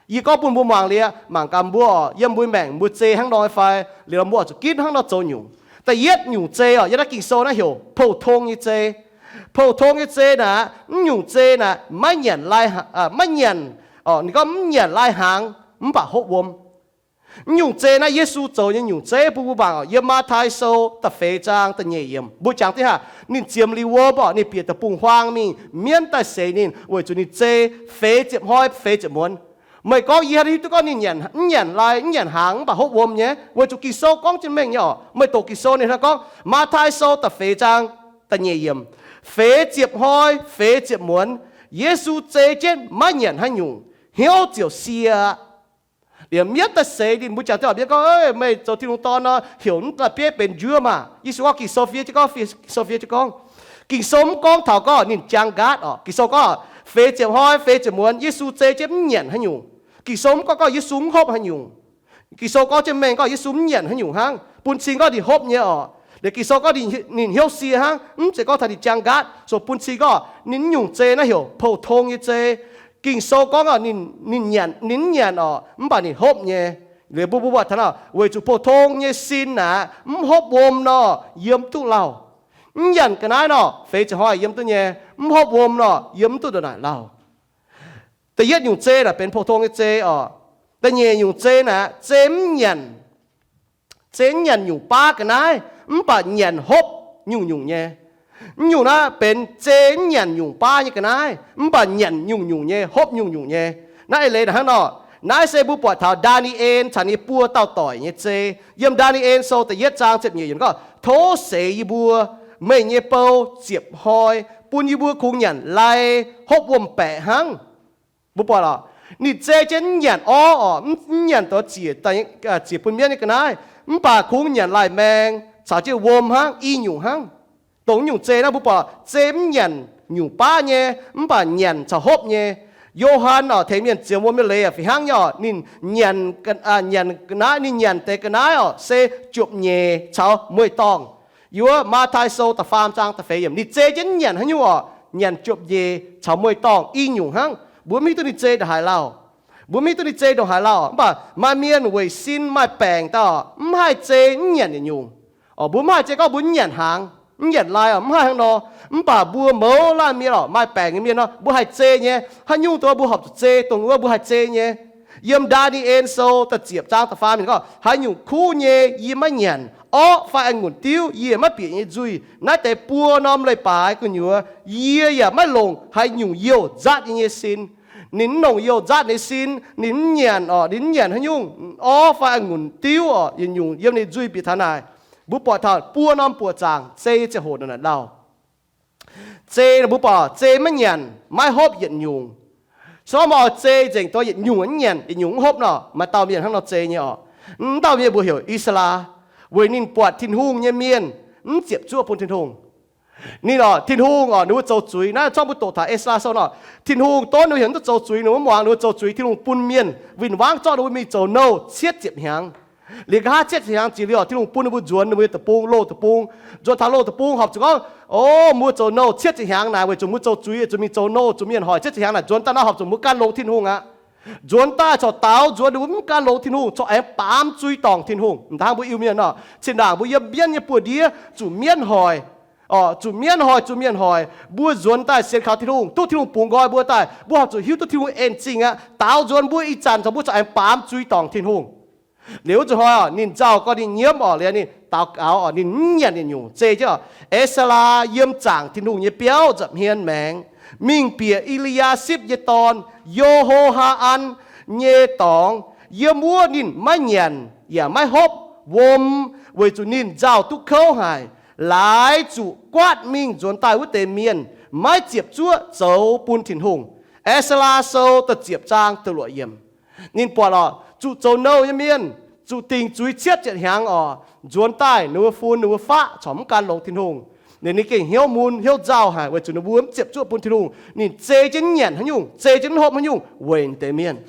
Yie gorngv bun mbuo muangx liuz, mangc gaax mbuo orqc, yiem mbuo maengc mbuo zei hnangv nor fai, liuz mbuo oix zuqc ginv hnangv nor zoux nyungc. Da'yietv nyungc zei orqc, yiem naaiv Ging-Sou naaiv heuc pou-tong nyei zei. Pou-tong nyei zei naaic, mv nyungc zei naaic maiv nyanc lai, maiv nyanc, ninh gorngv mv nyanc lai hnaangx mv baac hopv wuom. Mv nyungc zei naaiv Yesu zoux nyei nyungc zeiv bun mbuo mangc oc. Yiem Matv^taai Sou da'feix zaang da'nyeic yiemc mbuo jangx diqv haac, ninh ziemx liuz wuom oc, ninh bieqc deic-bung-huaang mingh, mienv daaih seix ninh, weic zuqc ninh zei feix ziepc hnoi feix ziepc muonz. Meih gorngv yie hiuv duqv gorngv ninh nyanc, mv nyanc lai, mv nyanc hnaangx, mv baac hopv wuom nyei, weic zuqc Ging-Sou gorngv jienv mengh nyei oc. Meih doqc Ging-Sou ninh hnangv gorngv, Matv^taai Sou da'feix zaang da'nyeic yiemc, feix ziepc hnoi feix ziepc muonz, Yesu zei jienv maiv nyanc haaix nyungc, hnyouv ziouc sie aqv. Liemh mienv daaih seix ninh, mbuo jangx diqv oc, mienv gorngv, Meih zoux Tin-Hungh Dorn nor, heuc naaiv bieiv benx njuov maah! Yesu gorngv, Ging-Sou fiev jienv gorngv, Ging-Sou fiev jienv gorngv. Ging-Sou mv gorngv taux gorngv ninh jaang nqaatv oc. Ging-Sou gorngv, feix ziepc hnoi feix ziepc muonz Yesu zei jienv mv nyanc haaix nyungc. Ging-Sou mv gorngv gorngv Yesu mv hopv haaix nyungc. Ging-Sou gorngv jienv mengh gorngv Yesu mv nyanc haaix nyungc hnangv, bun cing gorngv ninh hopv nyei oc. Liuz Ging-Sou gorngv ninh hnyouv sie hnangv, mv zeiz gorngv taux ninh jaang nqaatv, so bun cing gorngv ninh nyungc zei naaiv heuc pou-tong nyei zei. Ging-Sou gorngv ninh, ninh nyanc, ninh mv nyanc oc, mv baac ninh hopv nyei. Liuz mbuo, mbuo buatc taux nor, weic zuqc pou-tong nyei sin aqv, mv hopv wuom nor, yiem duqv lauh. Mv nyanc ga'naaiv nor, feix ziepc hnoi yiem duqv nyei. Mv hopv wuom nor, yiem mv duqv ndongc naaic lauh. Da'yietv nyungc zei naaic benx pou-tong nyei zei oc. Da'nyeic nyungc zei naaic, zei mv nyanc, zei mv nyanc nyungc baav ga'naaiv, mv baac nyanc hopv nyungc-nyungc nyei. Mv nyungc naaiv benx zei mv nyanc nyungc baav nyei ga'naaiv, mv baac nyanc nyungc-nyungc nyei, hopv nyungc-nyungc nyei. Naaiv eix leiz naaic hnangv nor, naaiv se mbuo buatc taux Ndaa^ni^en caux ninh buo dauh doic nyei zei. Yiem Ndaa^ni^en Sou da'yietv zaang ziepc nyeic yiemc gorngv, Tov seix yie mbuo, meih nyei bou ziepc hnoi, bun yie mbuo kungx nyanc lai, hopv wuom-baeqc hnangv. Mbuo buatc oc, ninh zei jienv mv nyanc orv oc, mv nyanc douz ziec, ziec bun mienv nyei ga'naaiv, mv baac kungx nyanc lai-maeng caux jienv wuom hnangv, i nyungc hnangv. Dongh nyungc zei naaiv mbuo buatc zei mv nyanc nyungc baav nyei, mv baac nyanc caux hopv nyei. Yo^han oc, tengx mienh ziemx wuom nyei leiz fih hnangv nyei oc. Ninh nyanc, nyanc ga'naaiv, ninh nyanc deix ga'naaiv oc, se jopv-nyeic caux mueiz-dorngh. Yiem wuov Matv^taai Sou da'faam zaang da'feix yiemc, ninh zei jienv mv nyanc haaix nyungc oc, nyanc jopv-nyeic caux mueiz-dorngh i nyungc hnangv. Mbuo mv hiuv duqv ninh zei ndongc haaix lauh. Mbuo mv hiuv duqv ninh zei ndongc haaix lauh, mv baac maaih mienh weic sin maaih baengc daaih oc, mv haih zei mv nyanc yietc nyungc. Oc, mbuo mv haih zei gorngv mbuo mv nyanc hnaangx, mv nyanc lai oc, mv haih hnangv nor. Mv baac mbuo mouz laanh mienh oc, maaih baengc nyei mienh nor, mbuo haih zei nyei. Haaix nyungc dongh mbuo horpc zuqc zei, dongh wuov mbuo haih zei nyei. Yiem Ndaa^ni^en Sou da'ziepc zaang da'faam yiemc gorngv, Haaix nyungc kuv nyei yie maiv nyanc, orqv fai a'ngunc diuv yie maiv bieqc nyei nzuih. Naaiv deix buo norm leiz-baaix gu'nyuoz yie yaac maiv longc haaix nyungc youh nzatv yie nyei sin. Ninh mv longc youh nzatv ninh sin, ninh mv nyanc oc, ninh mv nyanc haaix nyungc orqv fai a'ngunc diuv oc, yietc nyungc yiem ninh nzuih bieqc taux naaic. Mbuo buatc taux buo norm buoqc zaangc zei ziangh hoc naaic lauh. Zei mbuo buatc zei maiv nyanc maiv hopv yietc nyungc. Se gorngv meih oix zei nzengc dongh yietc nyungc mv nyanc, yietc nyungc mv hopv nor, maaih dauh mienh hnangv nor zei nyei oc. Mv dauh mienh mbuo heuc Ezra, weic ninh buatc Tin-Hungh nyei mienh mv ziepc zuoqv bun Tin-Hungh. Ninh oc, Tin-Hungh oc, ninh mbuo zoux zuiz naaiv, zorqv mbuo doqc taux Ezra Sou nor, Tin-Hungh donv ninh mbuo heuc mv duqv zoux zuiz, ninh mbuo muangx ninh mbuo zoux zuiz, Tin-Hungh bun mienh win-wangv zorqv ninh mbuo mingh zoux nouh cietv ziepc hnyangx. Liuz nqa'haav cietv ziepc hnyangx jiex liuz oc, Tin-Hungh bun ninh mbuo nzuonx ninh mbuo nyei deic-bung, loz deic-bung. Nzuonx taux loz deic-bung horpc zuqc gorngv, o, mbuo zoux nouh cietv ziepc hnyangx naaic weic zuqc mbuo zoux zuiz, zuqc mingh zoux nouh, zuqc mienh hoic cietv ziepc hnyangx naaic, nzuonx daaih nor horpc zuqc mbuo gan longx Tin-Hungh aqv. Nzuonx daaih corc daaux nzuonx ninh mbuo mv gan longx Tin-Hungh, corc aengx baamz zui dorngc Tin-Hungh. M'daaih hnangv mbuo Iu-Mienh nor, zinh ndaangc mbuo yiem mienv nyei buoz-ndiev zuqc mienv hoic, oc, zuqc mienv hoic, zuqc mienh hoic, mbuo nzuonx daaih sienx kaux Tin-Hungh, duqv Tin-Hungh bungx nqoi mbuo daaih, mbuo horpc zuqc hiuv duqv Tin-Hungh en zingh aqv. Daaux nzuonx mbuo ih zanc corc mbuo corc aengx baamz zui dorngc Tin-Hungh. Liuz wuov zuqc hnoi oc, ninh nzauh gorx ninh nyiemv oc, liuz ninh daux gaux oc, ninh mv nyanc yietc nyungc, zei jienv oc, Ezra yiem zaangc Tin-Hungh nyei biauv nza'hmien maengx, mingh bieqc E^li^yaa^sipv nyei dorn, Yo^ho^haa^an, nyei dorngx. Yiem wuov ninh maiv nyanc yaac maiv hopv wuom, weic zuqc ninh nzauh duqv kouv haic, laaix zuqc guaatv mingh nzuonx daaih wuov deix mienh maiv ziepc zuoqv zoux bun Tin-Hungh. Ezra Sou da'ziepc zaang da'luoqc yiemc. Ninh buatc oc, zuqc zoux nouh nyei mienh, zuqc dingc zuiz cietv ziepc hnyangx oc, nzuonx daaih ninh mbuo fun ninh mbuo faqv corc mv gan longx Tin-Hungh. Ninh, ninh gengh hnyouv mun hnyouv nzauh haic weic zuqc ninh mbuo mv ziepc zuoqv bun Tin-Hungh. Ninh zei jienv mv nyanc haaix nyungc, zei jienv mv hopv haaix nyungc weic deix mienh.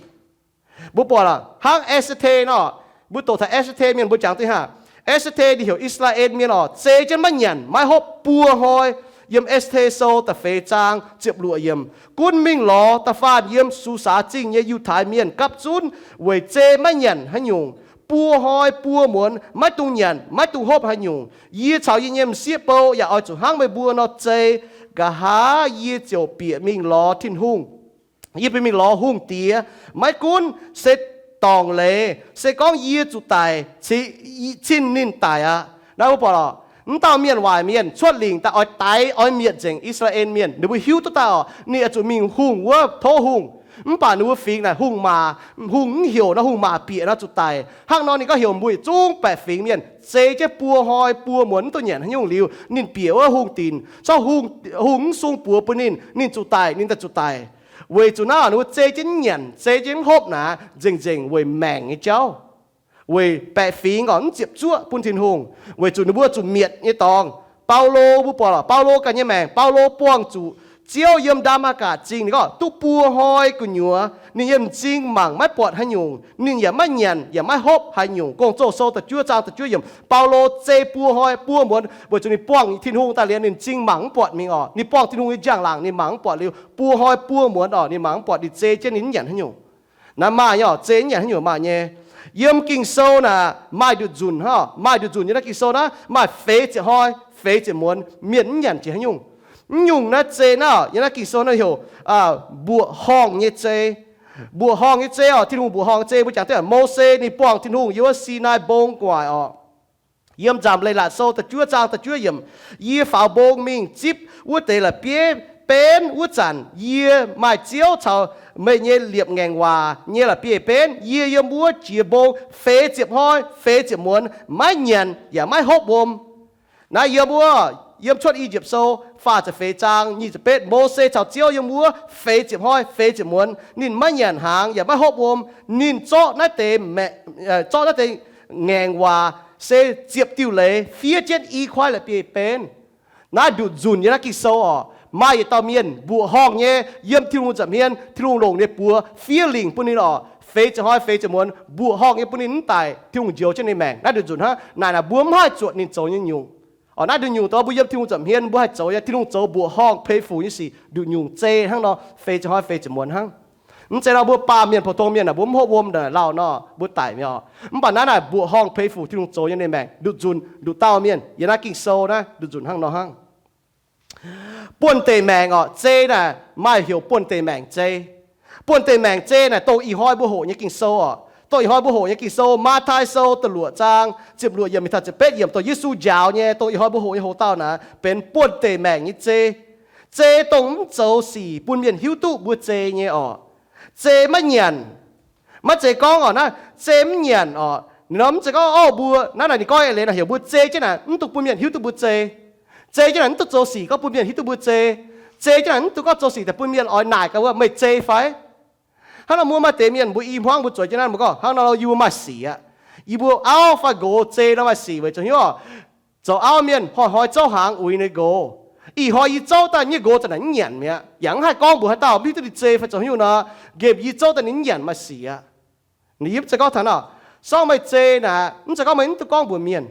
Mbuo buatc aqv, hnangv Ester^te nor, mbuo doqc taux Ester^te mienh mbuo jangx duqv haav. Ester^te ninh heuc I^saa^laa^en mienh oc, zei jienv maiv nyanc maiv hopv buo hnoi. Yiem Ester^te Sou da'feix zaang ziepc luoqc yiemc, gunv mingh lorz da'faanh yiem Susaa Zingh nyei Yiutai Mienh gapv zunv weic zei maiv nyanc haaix nyungc. Buo hnoi buo muonz maiv dungx nyanc maiv dungx hopv haaix nyungc. Yie caux yie nyei m'sieqv bou yaac oix zuqc hnangv meih mbuo nor zei. Nqa'haav yie ziouc bieqc mingh lorz Tin-Hungh. Yie bieqc mingh lorz hungh diex, maiv gunv se dorngc leiz, se gorngv yie zuqc daic, cin ninh daic aqv. Naaiv mbuo buatc lorqc, mv dauh mienh waaic mienh cuotv lingc daaih oix daix oix mietc nzengc I^saa^laa^en Mienh. Ninh mbuo hiuv duqv daaih oc, ninh oix zuqc mingh hungh wuov tov hungh. Mv baac ninh mbuo fingx naaic hungh maac, hungh mv heuc nor, hungh maac bieqc nor zuqc daic. Hnangv nor ninh gorngv heuc mbuo yietc zungv baeqc fingx mienh zei jienv buo hnoi buo muonz mv duqv nyanc haaix nyungc liuz, ninh bieqc wuov hungh dinc. Corc hungh mv sung buoz bun ninh, ninh zuqc daic, ninh daaih zuqc daic. Weic zuqc naaiv ninh mbuo zei jienv nyanc, zei jienv hopv naaic, nzengc-nzengc weic maengc nyei jauv, weic baeqc fingx oc mv ziepc zuoqv bun Tin-Hungh, weic zuqc ninh mbuo zuqc mietc nyei dorngx. Baulo, mbuo buatc lorqc, Baulo ganh nyei maengc, Baulo buangh zuqc Ziouv yiem Ndaa^matv^gatc Zingh ninh gorngv duqv buo hnoi gu'nyuoz ninh yiem m'zing mangc maiv buatc haaix nyungc, ninh yaac maiv nyanc yaac maiv hopv haaix nyungc. Gong-Zoh sou da'juov zaang da'juov yiemc, Baulo zei buo hnoi buo muonz weic zuqc ninh buangh Tin-Hungh daaih liuz ninh m'zing mangc mv buatc mingh oc. Ninh buangh Tin-Hungh nyei njang-laangc ninh mangc mv buatc liuz, buo hnoi buo muonz oc ninh mangc mv buatc, ninh zei jienv ninh mv nyanc haaix nyungc. Naaiv maaih nyei oc, zei nyanc haaix nyungc maaih nyei. Yiem Ging-Sou naaic maaih nduqc nzunc hnangv, maaih nduqc nzunc yiem naaiv Ging-Sou naaiv maaih feix ziepc hnoi feix ziepc muonz mienh mv nyanc jiex haaix nyungc. Mv nyungc naaiv zei naaiv yiem naaiv Ging-Sou naaiv heuc mbuoqc horngh nyei zei. Mbuoqc horngh nyei zei oc, Tin-Hungh mbuoqc horngh nyei zei mbuo jangx duqv Mose ninh buangh Tin-Hungh yiem wuov Sinaai Mbong gu'nguaaic oc. Yiem Nzamc Leiz-Latc Sou da'juov zaang da'juov yiemc, yie faaux mbong mingh zipv wuov deix la'bieiv benv wuov zanc, yie maaih Ziouv caux meih nyei liepc ngaengc waac nyei la'bieiv benv. Yie yiem wuov jiex mbong feix ziepc hnoi feix ziepc muonz maiv nyanc yaac maiv hopv wuom. Naaiv yiem wuov, yiem Cuotv I^yipv Sou faah ziepc feix zaang nyic ziepc betv, Mose caux Ziouv yiem wuov feix ziepc hnoi feix ziepc muonz ninh maiv nyanc hnaangx yaac maiv hopv wuom. Ninh zorqv naaiv deix, zorqv naaiv deix ngaengc waac se ziepc diuh leiz fiev jienv i kuaaiv la'bieiv benv. Naaiv nduqc nzunc yiem naaiv Ging-Sou oc, maaih yietc dauh mienh mbuoqc horngh nyei yiem Tin-Hungh nza'hmien, Tin-Hungh longc ninh buoz fiev lingc bun ninh oc, feix ziepc hnoi feix ziepc muonz mbuoqc horngh nyei bun ninh mv daic, Tin-Hungh njoux jienv ninh maengc. Naaiv nduqc nzunc hnangv. Naaic naaic mbuo mv haih zuotc ninh zoux nyei nyungc. Oc, naaiv nduqc nyungc dongh mbuo yiem Tin-Hungh nza'hmien mbuo haih zoux nyei, Tin-Hungh zoux mbuoqc horngh peix fuc nyei sic, nduqc nyungc zei hnangv nor, feix ziepc hnoi feix ziepc muonz hnangv. Mv zeiz nor mbuo baamh mienh, pou-tong mienh naaic mbuo mv hopv wuom naaic lauh nor mbuo daic mi'aqv oc. Mv baac naaiv naaic mbuoqc horngh peix fuc Tin-Hungh zoux nyei ninh maengc nduqc nzunc nduqc dauh mienh yiem naaiv Ging-Sou naaiv nduqc nzunc hnangv nor hnangv. Buonv-deic maengc oc, zei naaic maaih heuc buonv-deic maengc zei. Buonv-deic maengc zei naaic dongh ih hnoi mbuo hoqc nyei Ging-Sou oc. Dongh ih hnoi mbuo hoqc nyei Ging-Sou, Matv^taai Sou da'luoqc zaang ziepc luoqc yiemc mingh taux ziepc betv yiemc, dongh Yesu njaaux nyei, dongh ih hnoi mbuo hoqc nyei hoc-dauh naaic benx buonv-deic maengc nyei zei. Zei dongh mv zoux sic bun mienh hiuv duqv mbuo zei nyei oc. Zei maiv nyanc. Maiv zeiz gorngv oc, naaiv zei mv nyanc oc. Ninh nor mv zeiz gorngv, o, mbuo naaiv naaic ninh gorngv eix leiz naaic heuc mbuo zei jienv naaic mv dungx bun mienh hiuv duqv mbuo zei. Zei jienv naaic mv dungx zoux sic gorngv bun mienh hiuv duqv mbuo zei. Zei jienv naaic mv dungx gorngv zoux sic daaih bun mienh oix naaic gaax wuov, meih zei fai? Hnangv nor mbuo maaih deix mienh mbuo i hmuangv mbuo zueiz jienv naaiv mbuo gorngv, hnangv nor yie mbuo maaih sic aqv. Yie mbuo auv fai nqox zei nor maaih sic weic zuqc hnyouv zoux auv mienh hnoi-hnoi zouv hnaangx uix ninh nqox. Ih hnoi yie zouv daaih nyei nqox za'naaic mv nyanc mi'aqv. Yaac mv haih gorngv mbuox haaix dauh, mv hiuv duqv ninh zei fai zoux haaix nyungc nor, nqemh yie zouv daaih ninh mv nyanc maaih sic aqv. Ninh yiem zeiz gorngv taux nor, sorng meih zei naaic, mv zeiz gorngv meih mv dungx gorngv mbuox mienh.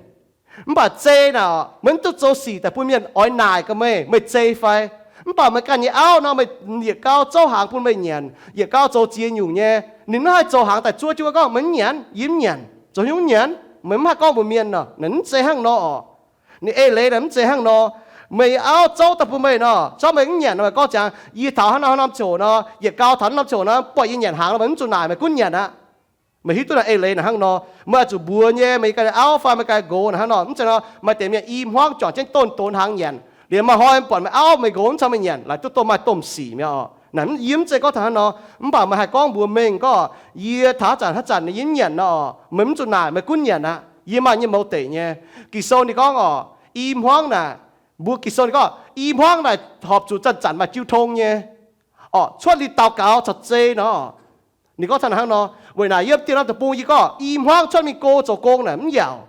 Mv baac zei naaic, meih mv dungx zoux sic daaih bun mienh oix naaic gaax meih, meih zei fai. Mv baac meih ganh nyei auv nor, meih yietc gau zouv hnaangx bun meih nyanc, yietc gau zoux ziex nyungc nyei, ninh mv haih zoux hnaangx daaih zuov jienv wuov gorngv, meih mv nyanc, yie mv nyanc. Zoux haaix nyungc mv nyanc? Meih mv haih gorngv mbuox mienh nor, ninh mv zei hnangv nor oc. Ninh eix leiz naaic mv zeiz hnangv nor. Meih nyei auv zouv daaih bun meih nor, zorqv meih mv nyanc nor, meih gorngv ziangx, yie taux hnangv naaiv norm ziangh hoc nor, yietc gau taux naaiv norm ziangh hoc nor, buatc yie nyanc hnaangx nor, meih mv zuqc naaic, meih gunv nyanc aqv. Meih hiuv duqv naaic eix leiz naaic hnangv nor. Meih oix zuqc mbuox nyei, meih ganh auv fai meih ganh nqox naaic hnangv nor. Mv zeiz nor, maaih deix mienh i hmuangv juangc jienv donx-donx hnaangx nyanc, liemh maaih hnoi buatc meih auv meih nqox mv caux meih nyanc, laaix duqv dongh maaih domh sic mi'aqv oc. Naaic yie mv zeiz gorngv taux hnangv nor. Mv baac meih haih gorngv mbuox mengh gorngv, yie taux haaix zanc haaix zanc yie mv nyanc nor, meih mv zuqc naaic, meih gunv nyanc aqv. Yie maaih nyei mouz deic nyei. Ging-Sou ninh gorngv oc, i hmuangv naaic, mbuo Ging-Sou ninh gorngv i hmuangv naaic horpc zuqc zanc-zanc maaih jiu tong nyei. Oc, cuotv liuz daux gaux caux zei nor. Ninh gorngv taux hnangv nor. Weic naaic yiem dieh norm deic-bung yie gorngv i hmuangv cuotv mingh go zoux gong naaic mv yaauc.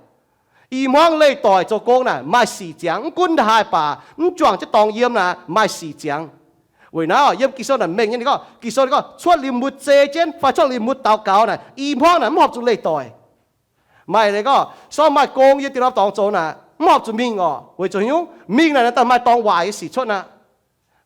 I hmuangv leih doic zoux gong naaic maaih sic ziangx, mv gunv ndaaih haaix baac mv juangc jienv dorngx yiem naaic maaih sic ziangx. Weic naaiv yiem Ging-Sou naaic mengh nyei ninh gorngv, Ging-Sou ninh gorngv cuotv liuz mbuo zei jienv fai cuotv liuz mbuo daux gaux naaic, i hmuangv naaic mv horpc zuqc leih doic. Maaih leiz gorngv, sorng maaih gong yiem dieh norm dorngx zoux naaic mv horpc zuqc mingh oc. Weic zuqc haaix nyungc? Mingh naaic daaih maaih dorngx waaic nyei sic cuotv aqv.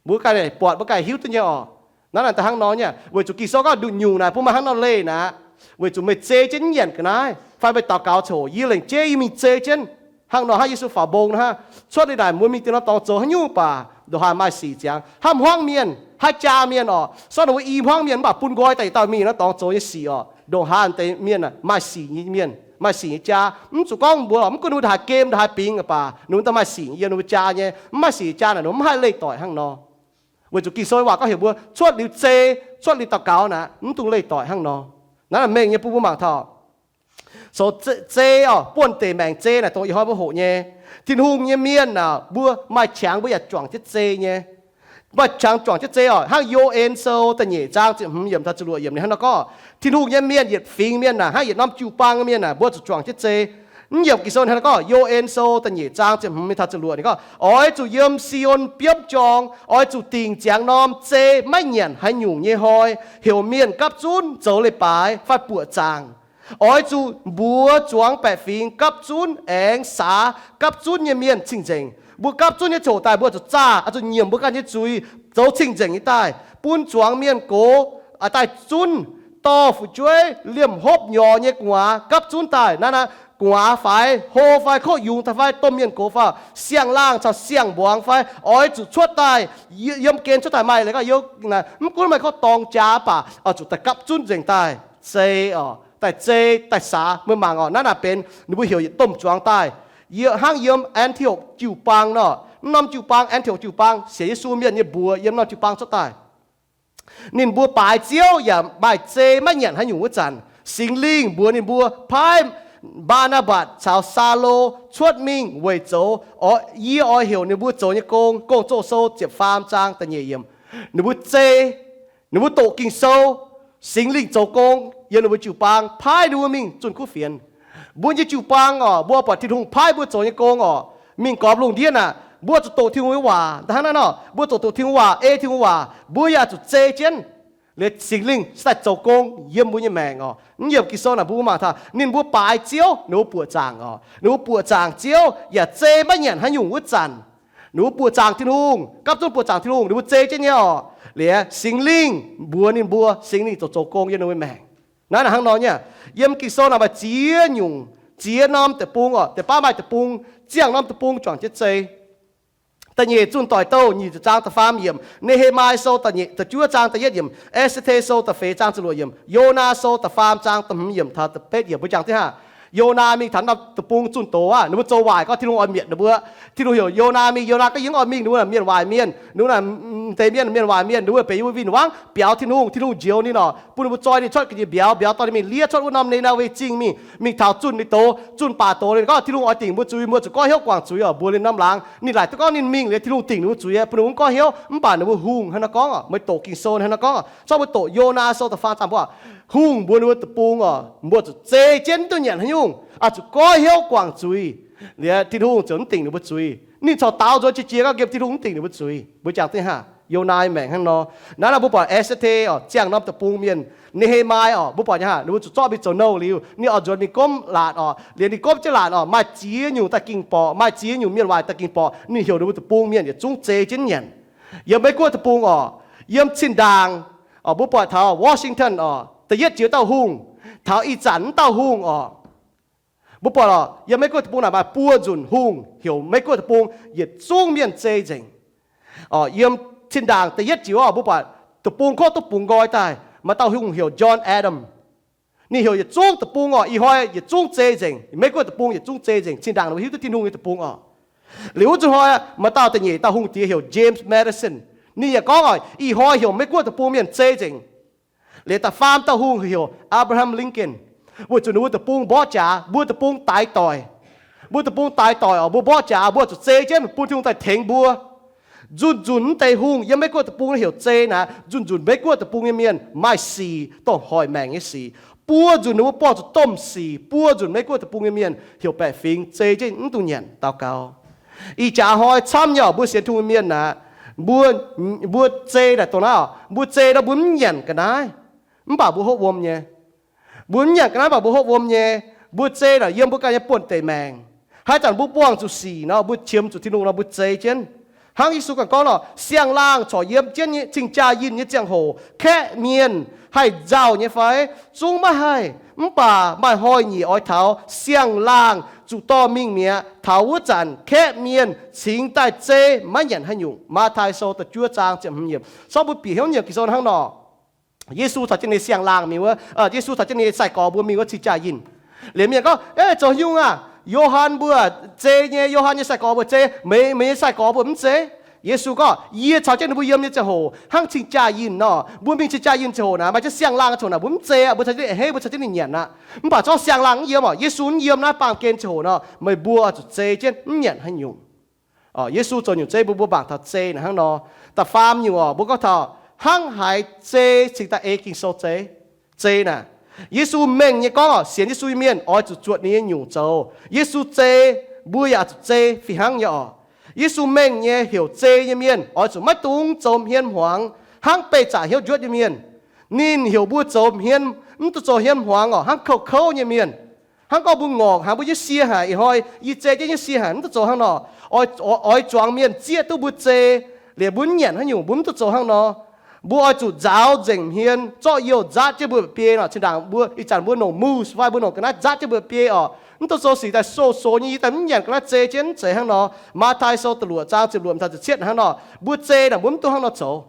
Mbuo ganh buatc mbuo ganh hiuv duqv nyei oc. Naaiv naaic daaih hnangv nor nyei. Weic zuqc Ging-Sou gorngv nduqc nyungc naaic bun meih hnangv nor leih naaic, weic zuqc meih zei jienv nyanc ga'naaiv fai meih daux gaux coc, yie lengc jeiv yie mingh zei jienv. Hnangv nor hnangv Yesu faaux mbong hnangv, cuotv liuz naaic mbuo mingh dieh norm dorngx zoux haaix nyungc baac ndongc haaix maaih sic ziangx. Hnangv hmuangv mienh, hnangv jaa mienh oc, sorng ninh mbuo i hmuangv mienh mv baac bun nqoi daaih yietc dauh mingh norm dorngx zoux nyei sic oc. Ndongc haaix deix mienh maaih sic nyei mienh, maaih sic nyei jaa. Mv zuqc gorngv mbuo lorqc, mv gunv ninh mbuo ndongc haaix gemh, ndongc haaix bingx baac ninh mbuo daaih maaih sic nyei yiem ninh mbuo jaa nyei. Mv maaih sic nyei jaa naaic ninh mbuo mv haih leih doic hnangv nor. Weic zuqc Ging-Sou nyei waac gorngv heuc mbuo cuotv liuz zei, cuotv liuz daux gaux naaic, mv dungx leih doic hnangv nor. Naaiv mengh nyei bun mbuo mangc taux, so, zei, zei oc, buonv-deic maengc zei naaic dongh ih hnoi mbuo hoqc nyei. Tin-Hungh nyei mienh aah, mbuo maaih qangx mbuo yaac juangc jienv zei nyei. Maaih qangx juangc jienv zei oc. Hnangv Yo^en Sou da'nyeic zaang ziepc hmz yiemc taux ziepc luoqc yiemc ninh hnangv nor gorngv, Tin-Hungh nyei mienh, yietc fingx mienh aah, hnangv yietc norm jiu-baang mienh aah, mbuo zuqc juangc jienv zei. Mv yiemc Ging-Sou hnangv nor gorngv, Yo^en Sou da'nyeic zaang ziepc hmz mingh taux ziepc luoqc ninh gorngv, Oix zuqc yiem Si^on biopv jorng, oix zuqc dingc ziangx norm zei maiv nyanc haaix nyungc nyei hnoi, heuc mienh gapv zunv zoux leiz-baaix fai buoqc zaangc. Oix zuqc mbuox zuangx baeqc fingx gapv zunv aengx saax gapv zunv nyei mienh cing-nzengc. Mbuo gapv zunv nyei ziangh hoc daaih mbuo zuqc zaah, oix zuqc nyiemc mbuo ganh nyei zuiz, zoux cing-nzengc nyei daaih, bun zuangx mienh gox daaih zunv, dorh fu'jueiv, liemh hopv nyorx nyei gu'nguaaz gapv zunv daaih. Naaiv, naaiv gu'nguaaz faix, hlo fai koqv yungz daaih fai domh mienh gox fai siang-laangh caux siang-mbuangz fai oix zuqc cuotv daaih yiem gen cuotv daaih maaih leiz gorngv, mv gunv maaih gorngv dorng jaax baac oix zuqc daaih gapv zunv nzengc daaih zei oc, daaih zei daaih saax. Meih mangc oc, naaiv naaic benx ninh mbuo heuc yietc domh zuangx daaih. Yie hnangv yiem An^ti^okc jiu-baang nor, mv norm jiu-baang, An^ti^okc jiu-baang sienx Yesu mienh nyei mbuox yiem norm jiu-baang cuotv daaih. Ninh mbuo baaix Ziouv yaac maaih zei maiv nyanc haaix nyungc wuov zanc, Singx Lingh mbuox ninh mbuo paaiv Mbaa^naa^mbatc caux Saulo cuotv mingh weic zoux yie oix heuc ninh mbuo zoux nyei gong. Gong-Zoh Sou ziepc faam zaang da'nyeic yiemc. Ninh mbuo zei, ninh mbuo doqc Ging-Sou, Singx Lingh zoux gong yiem ninh mbuo jiu-baang paaiv ninh mbuo mingh zunh kuv fienx. Mbuo nyei jiu-baang oc, mbuo buatc Tin-Hungh paaiv mbuo zoux nyei gong oc, mingh gormx lungh ndiev naaic, mbuo zuqc doqc Tin-Hungh nyei waac. Hnangv naaiv nor, mbuo zuqc doqc Tin-Hungh waac, ei Tin-Hungh waac, mbuo yaac zuqc zei jienv. Liuz Singx Lingh cingx daaih zoux gong yiem mbuo nyei maengc oc. Mv yiemc Ging-Sou naaic mbuo mangc taux ninh mbuo baaix Ziouv, ninh mbuo buoqc zaangc oc, ninh mbuo buoqc zaangc Ziouv yaac zei maiv nyanc haaix nyungc wuov zanc, ninh mbuo buoqc zaangc Tin-Hungh, gapv zunv buoqc zaangc Tin-Hungh, ninh mbuo zei jienv nyei oc. Liuz Singx Lingh mbuox ninh mbuo, Singx Lingh zoux zoux gong yiem ninh mbuo maengc. Naaiv hnangv nor nyei. Yiem Ging-Sou naaic maaih ziex nyungc, ziex norm deic-bung oc. Deix baav maaih deic-bung, ziangh norm deic-bung juangc jienv zei. Da'nyeic Zunh Doic Douh nyic ziepc zaang da'faam yiemc, Ne^he^mai Sou da'juov zaang da'yietv yiemc, Ester^te Sou da'feix zaang ziepc luoqc yiemc, Yonaa Sou da'faam zaang da'hmz yiemc taux da'betv yiemc. Mbuo jangx jienv hnangv. Yonaa mingh taux norm deic-bung zunh doz aqv, ninh mbuo zoux waaic gorngv Tin-Hungh oix mietc ninh mbuo. Tin-Hungh heuc Yonaa mingh, Yonaa gorngv, Yie mv oix mingh. Ninh mbuo naaic mienh waaic mienh, ninh mbuo naaic deix mienh, mienh waaic mienh, ninh mbuo benx yiem wuov win-wangv biaux Tin-Hungh. Tin-Hungh njoux ninh oc, bun ninh mbuo zoi ninh cuotv ga'nyiec mbiauz, mbiauz dorh ninh mingh liev cuotv wuov norm Ni^naa^we Zingh mingh. Mingh taux zunh ninh doz, zunh baac doz ninh gorngv, Tin-Hungh oix dingc mbuo zuiz, mbuo zuqc goiv hnyouv guangc zuiz oc. Mbuox ninh norm laangz ninh laaic duqv gorngv ninh mingh liuz Tin-Hungh dingc ninh mbuo zuiz, bun ninh mbuo mv goiv hnyouv. Mv baac ninh mbuo hungh hnangv naaiv gorngv oc, meih doqc Ging-Sou hnangv naaiv gorngv oc. Zorqv mbuo doqc Yonaa Sou da'faam zaang mbuo, hungh mbuox ninh mbuo deic-bung oc, mbuo zuqc zei jienv, mv dungx nyanc haaix nyungc, oix zuqc goiv hnyouv guangc zuiz. Liuz Tin-Hungh ziouc mv dingc ninh mbuo zuiz. Ninh corc daaux nzuonx qiex jiez gorngv nqemh Tin-Hungh mv dingc ninh mbuo zuiz. Mbuo jangx jienv hnangv. Yonaa maengc hnangv nor. Naaiv nor mbuo buatc Ester^te oc, ziangh norm deic-bung mienh. Ne^he^mai oc, mbuo buatc nyei hnangv. Ninh mbuo zuqc zorqv mingh zoux nouh liuz, ninh oix nzuonx mingh gomv laatc oc. Liuz ninh gomv jienv laatc oc, maaih ziex nyungc daaih ging borqc, maaih ziex nyungc mienh waaic daaih ging borqc. Ninh heuc ninh mbuo deic-bung mienh yietc zungv zei jienv nyanc. Yiem Meiv-Guoqv deic-bung oc, yiem zinh ndaangc oc, mbuo buatc taux Washington oc, da'yietv jiex dauh hungh, taux ih zanc wuov dauh hungh oc. Mbuo buatc oc, yiem Meiv-Guoqv deic-bung naaic maaih buo nzunc hungh heuc Meiv-Guoqv deic-bung yietc zungv mienh zei nzengc. Yiem zinh ndaangc da'yietv jiex oc, mbuo buatc deic-bung kov duqv bungx nqoi daaih, maaih dauh hungh heuc John Adams. Ninh heuc yietc zungv deic-bung oc, ih hnoi yietc zungv zei nzengc. Meiv-Guoqv deic-bung yietc zungv zei nzengc. Zinh ndaangc ninh mbuo hiuv duqv Tin-Hungh nyei deic-bung oc. Liuz wuov zuqc hnoi maaih dauh da'nyeic dauh hungh diex heuc James Madison. Ninh yaac gorngv oc, ih hnoi heuc Meiv-Guoqv deic-bung mienh zei nzengc. Liuz da'faam dauh hungh heuc Abraham Lincoln. Weic zuqc ninh mbuo deic-bung mborqv jaax, mbuo deic-bung daix doic. Mbuo deic-bung daix doic oc, mbuo mborqv jaax, mbuo zuqc zei jienv bun Tin-Hungh daaih tengx mbuo. Nzunc nzunc mv deix hungh yiem Meiv-Guoqv deic-bung heuc zei naaic, nzunc nzunc Meiv-Guoqv deic-bung nyei mienh maaih sic, dongh hoic maengc nyei sic. Buo nzunc ninh mbuo buangh zuqc domh sic, buo nzunc Meiv-Guoqv deic-bung nyei mienh heuc baeqc fingx zei jienv mv dungx nyanc daux gaux. Ih jaax hnoi camv nyei oc, mbuo sienx Tin-Hungh nyei mienh naaic, mbuo, mbuo zei naaic dongh naaiv oc, mbuo zei nor mbuo mv nyanc ga'naaiv, mv baac mbuo hopv wuom nyei. Mbuo mv nyanc ga'naaiv mv baac mbuo hopv wuom nyei. Mbuo zei naaic yiem mbuo ganh nyei buonv-deic maengc. Haaix zanc mbuo buangh zuqc sic nor, mbuo qiemx zuqc Tin-Hungh nor, mbuo zei jienv. Hnangv Yesu ganh gorngv nor, siang-laangh corc yiem jienv nyei cing-jaa yinh nyei ziangh hoc, kaeqv mienh haih nzauh nyei fai? Zungv maiv haih. Mv baac maaih hnoi-nyieqc oix taux siang-laangh zuqc dorh mingh mi'aqv. Taux wuov zanc kaeqv mienh cingx daaih zei maiv nyanc haaix nyungc. Matv^tai Sou da'juov zaang ziepc hmz yiemc. Sortv mbuo bieqc hnyouv nyiemc Ging-Sou hnangv nor. Yesu caux jienv ninh siang-laangh mingh wuov, Yesu caux jienv ninh nyei sai-gorx mbuo mingh wuov cing-jaa yinh. Liemh mienh gorngv, Ei, zoux nyungc aac, Yo^han mbuo zei nyei, Yo^han nyei sai-gorx mbuo zei, meih, meih nyei sai-gorx mbuo mv zei? Yesu gorngv, Yie caux jienv ninh mbuo yiem nyei ziangh hoc hnangv cing-jaa yinh nor, mbuo mingh cing-jaa yinh ziangh hoc naaic, maaih jienv siang-laangh ziangh hoc naaic, mbuo mv zei aqv, mbuo caux jienv ninh hei, mbuo caux jienv ninh nyanc aqv. Mv baac zorqv siang-laangh yiem oc, Yesu mv yiem naaiv baamh gen ziangh hoc nor, meih mbuo oix zuqc zei jienv, mv nyanc haaix nyungc. Yesu zoux nyungc zeiv bun mbuo mangc taux zei naaic hnangv nor. Da'faam nyungc oc, mbuo gorngv taux hnangv haaix zei cingx daaih ei Ging-Sou zei. Zei naaic, Yesu mengh nyei gorngv oc, sienx Yesu nyei mienh oix zuqc zuotc ninh nyei nyungc zoux. Yesu zei, mbuo yaac zuqc zei fih hnangv nyei oc. Yesu mengh nyei heuc zei nyei mienh oix zuqc maiv dungx zoux hmien hmuangx hnangv beih zaqc hnyouv njuotv nyei mienh. Ninh heuc mbuo zoux hmien, mv duqv zoux hmien hmuangx oc, hnangv kouv kouv nyei mienh. Hnangv gorngv mbuo ngorc haic, mbuo nyei sie haic, ih hnoi yie zei jienv nyei sie haic, mv duqv zoux hnangv nor. Oix, oix zuangx mienh zieqv duqv mbuo zei, liuz mbuo mv nyanc haaix nyungc, mbuo mv duqv zoux hnangv nor. Mbuo oix zuqc nzaaux nzengc hmien, zorqv youh nzatv jienv mbuo biei nor. Zinh ndaangc mbuo ih zanc mbuo nongc mousse fai mbuo nongc ga'naaiv nzatv jienv mbuo biei oc, mv duqv zoux sic daaih sou-sou nyei, yie daaih mv nyanc ga'naaiv zei jienv, mv zeiz hnangv nor. Matv^tai Sou da'luoqc zaang ziepc luoqc taux ziepc cietv hnangv nor, mbuo zei naaic mbuo mv duqv hnangv nor zoux.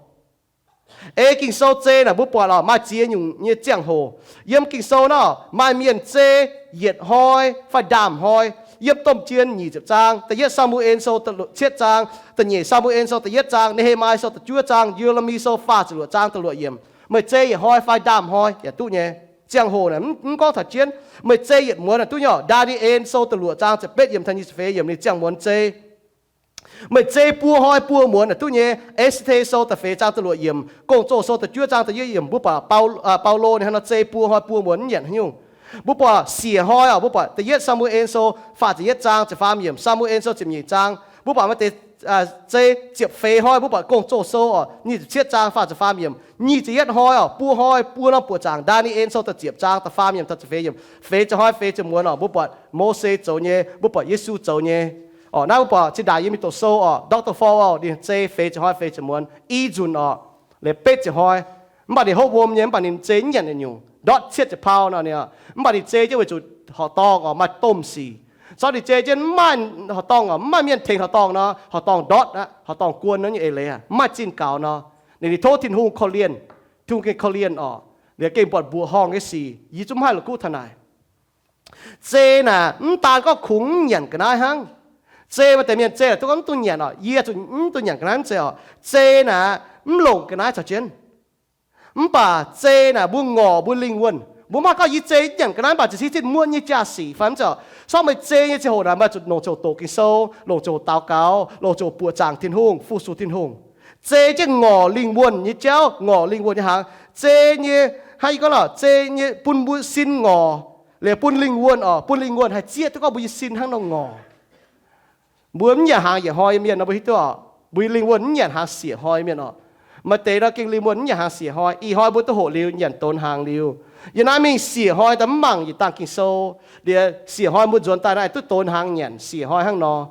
Ei Ging-Sou zei naaic mbuo buatc oc, maaih ziex nyungc nyei ziangh hoc yiem Ging-Sou nor, maaih mienh zei yietc hnoi fai ndaamv hnoi. Yiem Domh Jien nyic ziepc zaang, da'yietv Saa^mu^en Sou da'cietv zaang, da'nyeic Saa^mu^en Sou da'yietv zaang, Ne^he^mai Sou da'juov zaang, Ye^le^mi Sou faah ziepc luoqc zaang da'luoqc yiemc. Meih zei yietc hnoi fai ndaamv hnoi yaac duqv nyei. Ziangh hoc naaic mv gorngv taux jienv. Meih zei yietc muonz naaic duqv nyei oc. Ndaa^ni^en Sou da'luoqc zaang ziepc betv yiemc taux nyic ziepc feix yiemc ninh ziangh muonz zei. Meih zei buo hnoi buo muonz naaic duqv nyei. Ester Sou da'feix zaang da'luoqc yiemc, Gong-Zoh Sou da'juov zaang da'yietv yiemc, mbuo buatc Baulo, Baulo ninh hnangv nor zei buo hnoi buo muonz mv nyanc haaix nyungc. Mbuo buatc siec hnoi oc, mbuo buatc da'yietv Saa^mu^en Sou faah ziepc yietv zaang ziepc faam yiemc, Saa^mu^en Sou ziepc nyeic zaang. Mbuo buatc maaih deix zei ziepc feix hnoi, mbuo buatc Gong-Zoh Sou oc, nyic ziepc cietv zaang faah ziepc faam yiemc. Nyic ziepc yietv hnoi oc, buo hnoi buo norm buoqc zaangc, Ndaa^ni^en Sou da'ziepc zaang da'faam yiemc taux ziepc feix yiemc. Feix ziepc hnoi feix ziepc muonz oc, mbuo buatc Mose zoux nyei, mbuo buatc Yesu zoux nyei. Oc, naaiv mbuo buatc zinh ndaangc yiem mingh doqc sou oc, Doctor Fau oc, ninh zei feix ziepc hnoi feix ziepc muonz i nzunc oc, liuz betv ziepc hnoi. Mv baac ninh hopv wuom nyei, mv baac ninh zei mv nyanc yietc nyungc, ndortv cietv ziepc pau nor ninh. Mv baac ninh zei jienv weic zuqc horqc dorngh oc, maaih domh sic. Corc ninh zei jienv mv maaih horqc dorngh oc, mv maaih mienh tengx horqc dorngh nor, horqc dorngh ndortv aqv, horqc dorngh guon nor nyei eix leiz aqv, mv maaih zinh gaux nor. Ninh, ninh tov Tin-Hungh korv-lienh, Tin-Hungh gengh korv-lienh oc. Liuz gengh buatc mbuoqc horngh nyei sic, yie zungv mv haih la'kuqv taux naaic. Zei naaic mv daan gorngv kungx mv nyanc ga'naaiv hnangv. Zei maaih deix mienh zei naaic duqv gorngv mv dungx nyanc oc. Yie zuqc mv dungx nyanc ga'naaiv mv zeiz oc. Zei naaic mv longc ga'naaiv caux jienv. Mv baac zei naaic mbuo ngorc mbuo lingh wuonh. Mbuo mv haih gorngv yie zei mv nyanc ga'naaiv mv baac ziouc cingx zinh muonh nyei jaa-sic fai mv zeiz oc. Corc meih zei nyei ziangh hoc naaic meih zuqc longc ziangh hoc doqc Ging-Sou, longc ziangh hoc daux gaux, longc ziangh hoc buoqc zaangc Tin-Hungh, fu-sux Tin-Hungh. Zei jienv ngorc lingh wuonh nyei jauv, ngorc lingh wuonh nyei hnaangx. Zei nyei, hnangv yie gorngv lorqc, zei nyei bun mbuo sin ngorc, liuz bun lingh wuonh oc, bun lingh wuonh haih zieqv duqv gorngv mbuo nyei sin hnangv nor ngorc. Mbuo mv nyanc hnaangx yietc hnoi nyei mienh nor mbuo hiuv duqv oc, mbuo nyei lingh wuonh mv nyanc hnaangx siec hnoi mienh oc. Maaih deix nor gengh lingh wuonh mv nyanc hnaangx siec hnoi, ih hnoi mbuo duqv hoqc liuz nyanc donx hnaangx liuz. Yiem naaiv mingh siec hnoi daaih mv mangc yietc dangh Ging-Sou, liuz siec hnoi mbuo nzuonx daaih naaiv duqv donx hnaangx nyanc siec hnoi hnangv nor.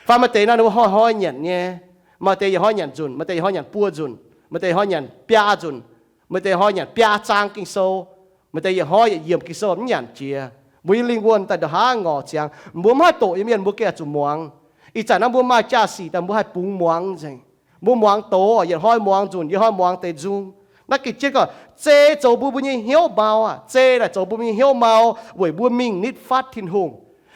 Fai maaih deix nor ninh mbuo hnoi-hnoi nyanc nyei. Maaih deix yietc hnoi nyanc nzunc, maaih deix yietc hnoi nyanc buo nzunc, maaih deix yietc hnoi nyanc biaa nzunc, maaih deix hnoi nyanc biaa zaang Ging-Sou, maaih deix yietc hnoi yietc yiemc Ging-Sou mv nyanc jiex. Mbuo nyei lingh wuonh daaih ndongc haav ngorc ziangx. Mbuo mv haih doqc nyei mienh mbuo gengh zuqc muangx. Ih zanc naaiv mbuo maaih jaa-sic daaih mbuo haih bungx muangx nzengc. Mbuo muangx doz, yietc hnoi muangx nzunc, yietc hnoi muangx deix nzung. Naaiv gengh jienv gorngv zei zoux mbuo mbuo nyei hnyouv mau aqv. Zei naaic zoux mbuo mbuo nyei hnyouv mau weic mbuo mingh nitv fatv Tin-Hungh.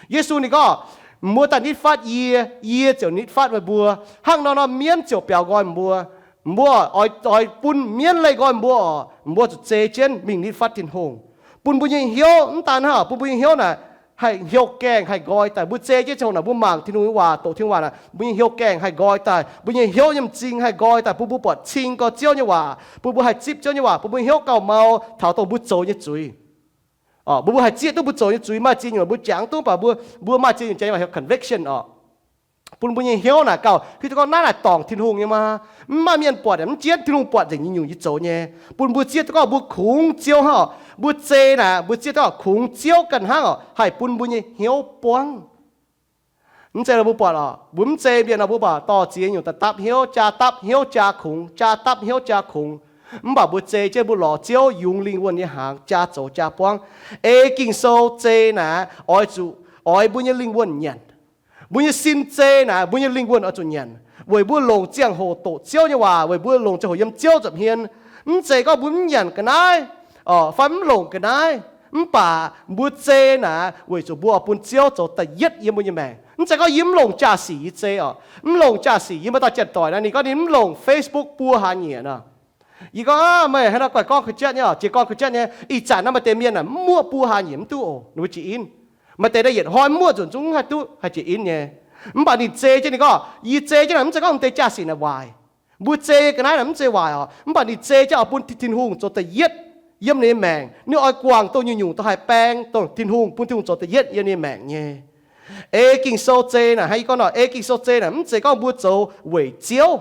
Yesu ninh gorngv, mbuo daaih nitv fatv yie, yie ziouc nitv fatv meih mbuo. Hnangv nor nor mienv ziouc biaux nqoi mbuo. Mbuo oix, oix bun mienv leih nqoi mbuo oc, mbuo zuqc zei jienv mingh nitv fatv Tin-Hungh. Bun mbuo nyei hnyouv mv daan hnangv, bun mbuo nyei hnyouv naaic haih hnyouv gaengh haih nqoi daaih. Mbuo zei jienv ziangh hoc naaic mbuo mangc Tin-Hungh nyei waac, doqc Tin-Hungh waac naaic, mbuo nyei hnyouv gaengh haih nqoi daaih, mbuo nyei hnyouv nyei m'zing haih nqoi daaih, bun mbuo buatc cing gorx Ziouv nyei waac, bun mbuo haih zipv Ziouv nyei waac, bun mbuo hnyouv gauh mau taux dongh mbuo zoux nyei zuiz. Mbuo, mbuo haih zieqv duqv mbuo zoux nyei zuiz. Maaih ziex nyungc mbuo jangx duqv, mv baac mbuo, mbuo maaih ziex nyungc jangx waac heuc conviction oc. Bun mbuo nyei hnyouv naaic gauh hiuv duqv gorngv naaiv naaic dorngc Tin-Hungh nyei maa. Mv maaih mienh buatc yaac mv jienv, Tin-Hungh buatc nzengc nyei nyungc yie zoux nyei. Bun mbuo zieqv duqv gorngv mbuo kungx Ziouv hnangv oc. Mbuo zei naaic mbuo zieqv duqv gorngv kungx Ziouv ganh hnangv oc, haih bun mbuo nyei hnyouv buangv. Mv zeiz nor mbuo buatc oc, mbuo mv zei mienh nor mbuo buatc dorh ziex nyungc daaih dapv hnyouv, jaa dapv hnyouv jaa kungx, jaa dapv hnyouv jaa kungx. Mv baac mbuo zei jienv mbuo lorz Ziouv yungz lingh wuonh nyei hnaangx jaa zoux jaa buangv. Ei Ging-Sou zei naaic oix zuqc oix mbuo nyei lingh wuonh nyanc. Mbuo nyei sin zei naaic mbuo nyei lingh wuonh oix zuqc nyanc, weic mbuo longc ziangh hoc doqc Ziouv nyei waac, weic mbuo longc ziangh hoc yiem Ziouv nza'hmien. Mv zeiz gorngv mbuo mv nyanc ga'naaiv, fai mv longc ga'naaiv, mv baac mbuo zei naaic weic zuqc mbuo oix bun Ziouv zoux da'yietv yiem mbuo nyei maengc. Mv zeiz gorngv yie mv longc jaa-sic yie zei oc. Mv longc jaa-sic yie maaih dauh janx-doic naaic, ninh gorngv ninh mv longc Facebook buo hlaax nyieqc nor. Yie gorngv, Meih haaix nor guaih gorngv kuh jatv nyei oc, jiex gorngv kuh jatv nyei. Ih zanc naaiv maaih deix mienh naaic mv muoqv buo hlaax nyieqc mv duqv oc, ninh mbuo jiex in. Maaih deix naaic yietc hnoi mv muoqv nzunc zungv haih duqv haih jiex in nyei. Mv baac ninh zei jienv ninh gorngv, Yie zei jienv naaic mv zeiz gorngv mv deix jaa-sic naaic waaic. Mbuo zei ga'naaiv naaic mv zeiz waaic oc. Mv baac ninh zei jienv oix bun Tin-Hungh zoux da'yietv yiem ninh nyei maengc. Ninh oix guangc dongh nyungc-nyungc dongh haih baeng dongh Tin-Hungh, bun Tin-Hungh zoux da'yietv yiem ninh nyei maengc nyei. Ei Ging-Sou zei naaic, hnangv yie gorngv nor, ei Ging-Sou zei naaic mv zeiz gorngv mbuo zoux weic Ziouv,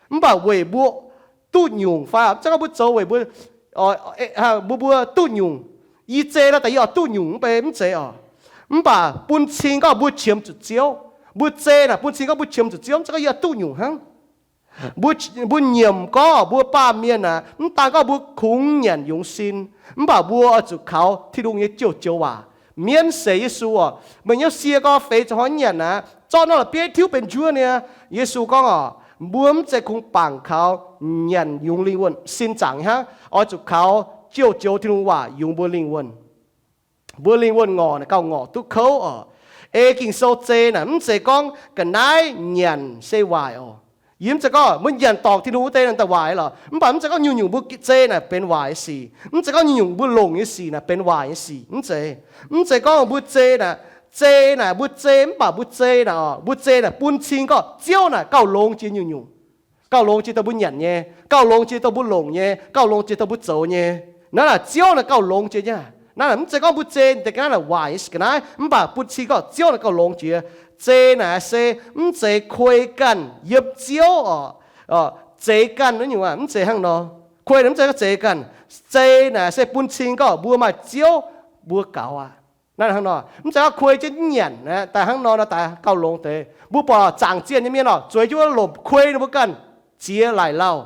mv baac weic mbuo duqv nyungc fai mv zeiz gorngv mbuo zoux weic mbuo, mbuo, mbuo duqv nyungc. Yie zei nor daaih yie oix duqv nyungc mv bei, mv zeiz oc. Mv baac bun cing gorngv mbuo qiemx zuqc Ziouv. Mbuo zei naaic bun cing gorngv mbuo qiemx zuqc Ziouv, mv zeiz gorngv yie oix duqv nyungc hnangv. Mbuo nyiemc gorngv mbuo baamh mienh aeqv, mv daan gorngv mbuo kungx nyanc yungz sin, mv baac mbuo oix zuqc kaux Tin-Hungh nyei joux-joux waac. Mienv seix Yesu oc, meih nyei sie gorx feix zoux hnoi nyanc aqv, zorqv nor la'bieiv tiuv benx njuov niaa. Yesu gorngv oc, mbuo mv zeiz kungx bangc kaux nyanc yungz lingh wuonh sin zaangc hnangv, oix zuqc kaux joux-joux Tin-Hungh waac yungz mbuo lingh wuonh. Mbuo lingh wuonh ngorc naaic gauh ngorc duqv kouv oc. Ei Ging-Sou zei naaic mv zeiz gorngv ga'naaiv nyanc se waaic oc. Yie mv zeiz gorngv mbuo nyanc dorngc Tin-Hungh wuov deix naaic daaih waaic lorqc, mv baac mv zeiz gorngv nyungc-nyungc mbuo zei naaic benx waaic nyei sic. Mv zeiz gorngv nyungc-nyungc mbuo longc nyei sic naaic benx waaic nyei sic. Mv zeiz. Mv zeiz gorngv mbuo zei naaic, zei naaic mbuo zei mv baac mbuo zei naaic oc, mbuo zei naaic bun cing gorngv Ziouv naaic gauh longx jiex nyungc-nyungc. Gauh longx jiex dongh mbuo nyanc nyei, gauh longx jiex dongh mbuo longc nyei, gauh longx jiex dongh mbuo zoux nyei. Naaiv naaic Ziouv naaic gauh longx jiex nyei. Naaiv naaic mv zeiz gorngv mbuo zei deix ga'naaiv naaic waaic nyei ga'naaiv, mv baac bun cing gorngv Ziouv naaic gauh longx jiex. Zei naaic se mv zeiz kuei ganh yiem Ziouv oc, zeix ganh wuov nyungc aqv, mv zeiz hnangv nor. Kuei naaic mv zeiz gorngv zeix ganh. Zei naaic se bun cing gorngv mbuo maaih Ziouv, mbuo gaux aqv. Naaiv hnangv nor, mv zeiz gorngv kuei jienv nyanc aqv, daaih hnangv nor nor daaih gauh longx deix. Mbuo buatc zaangc zienh nyei mienh oc, zueiz jienv wuov lomc kuei ninh mbuo ganh ziex laaic lauh.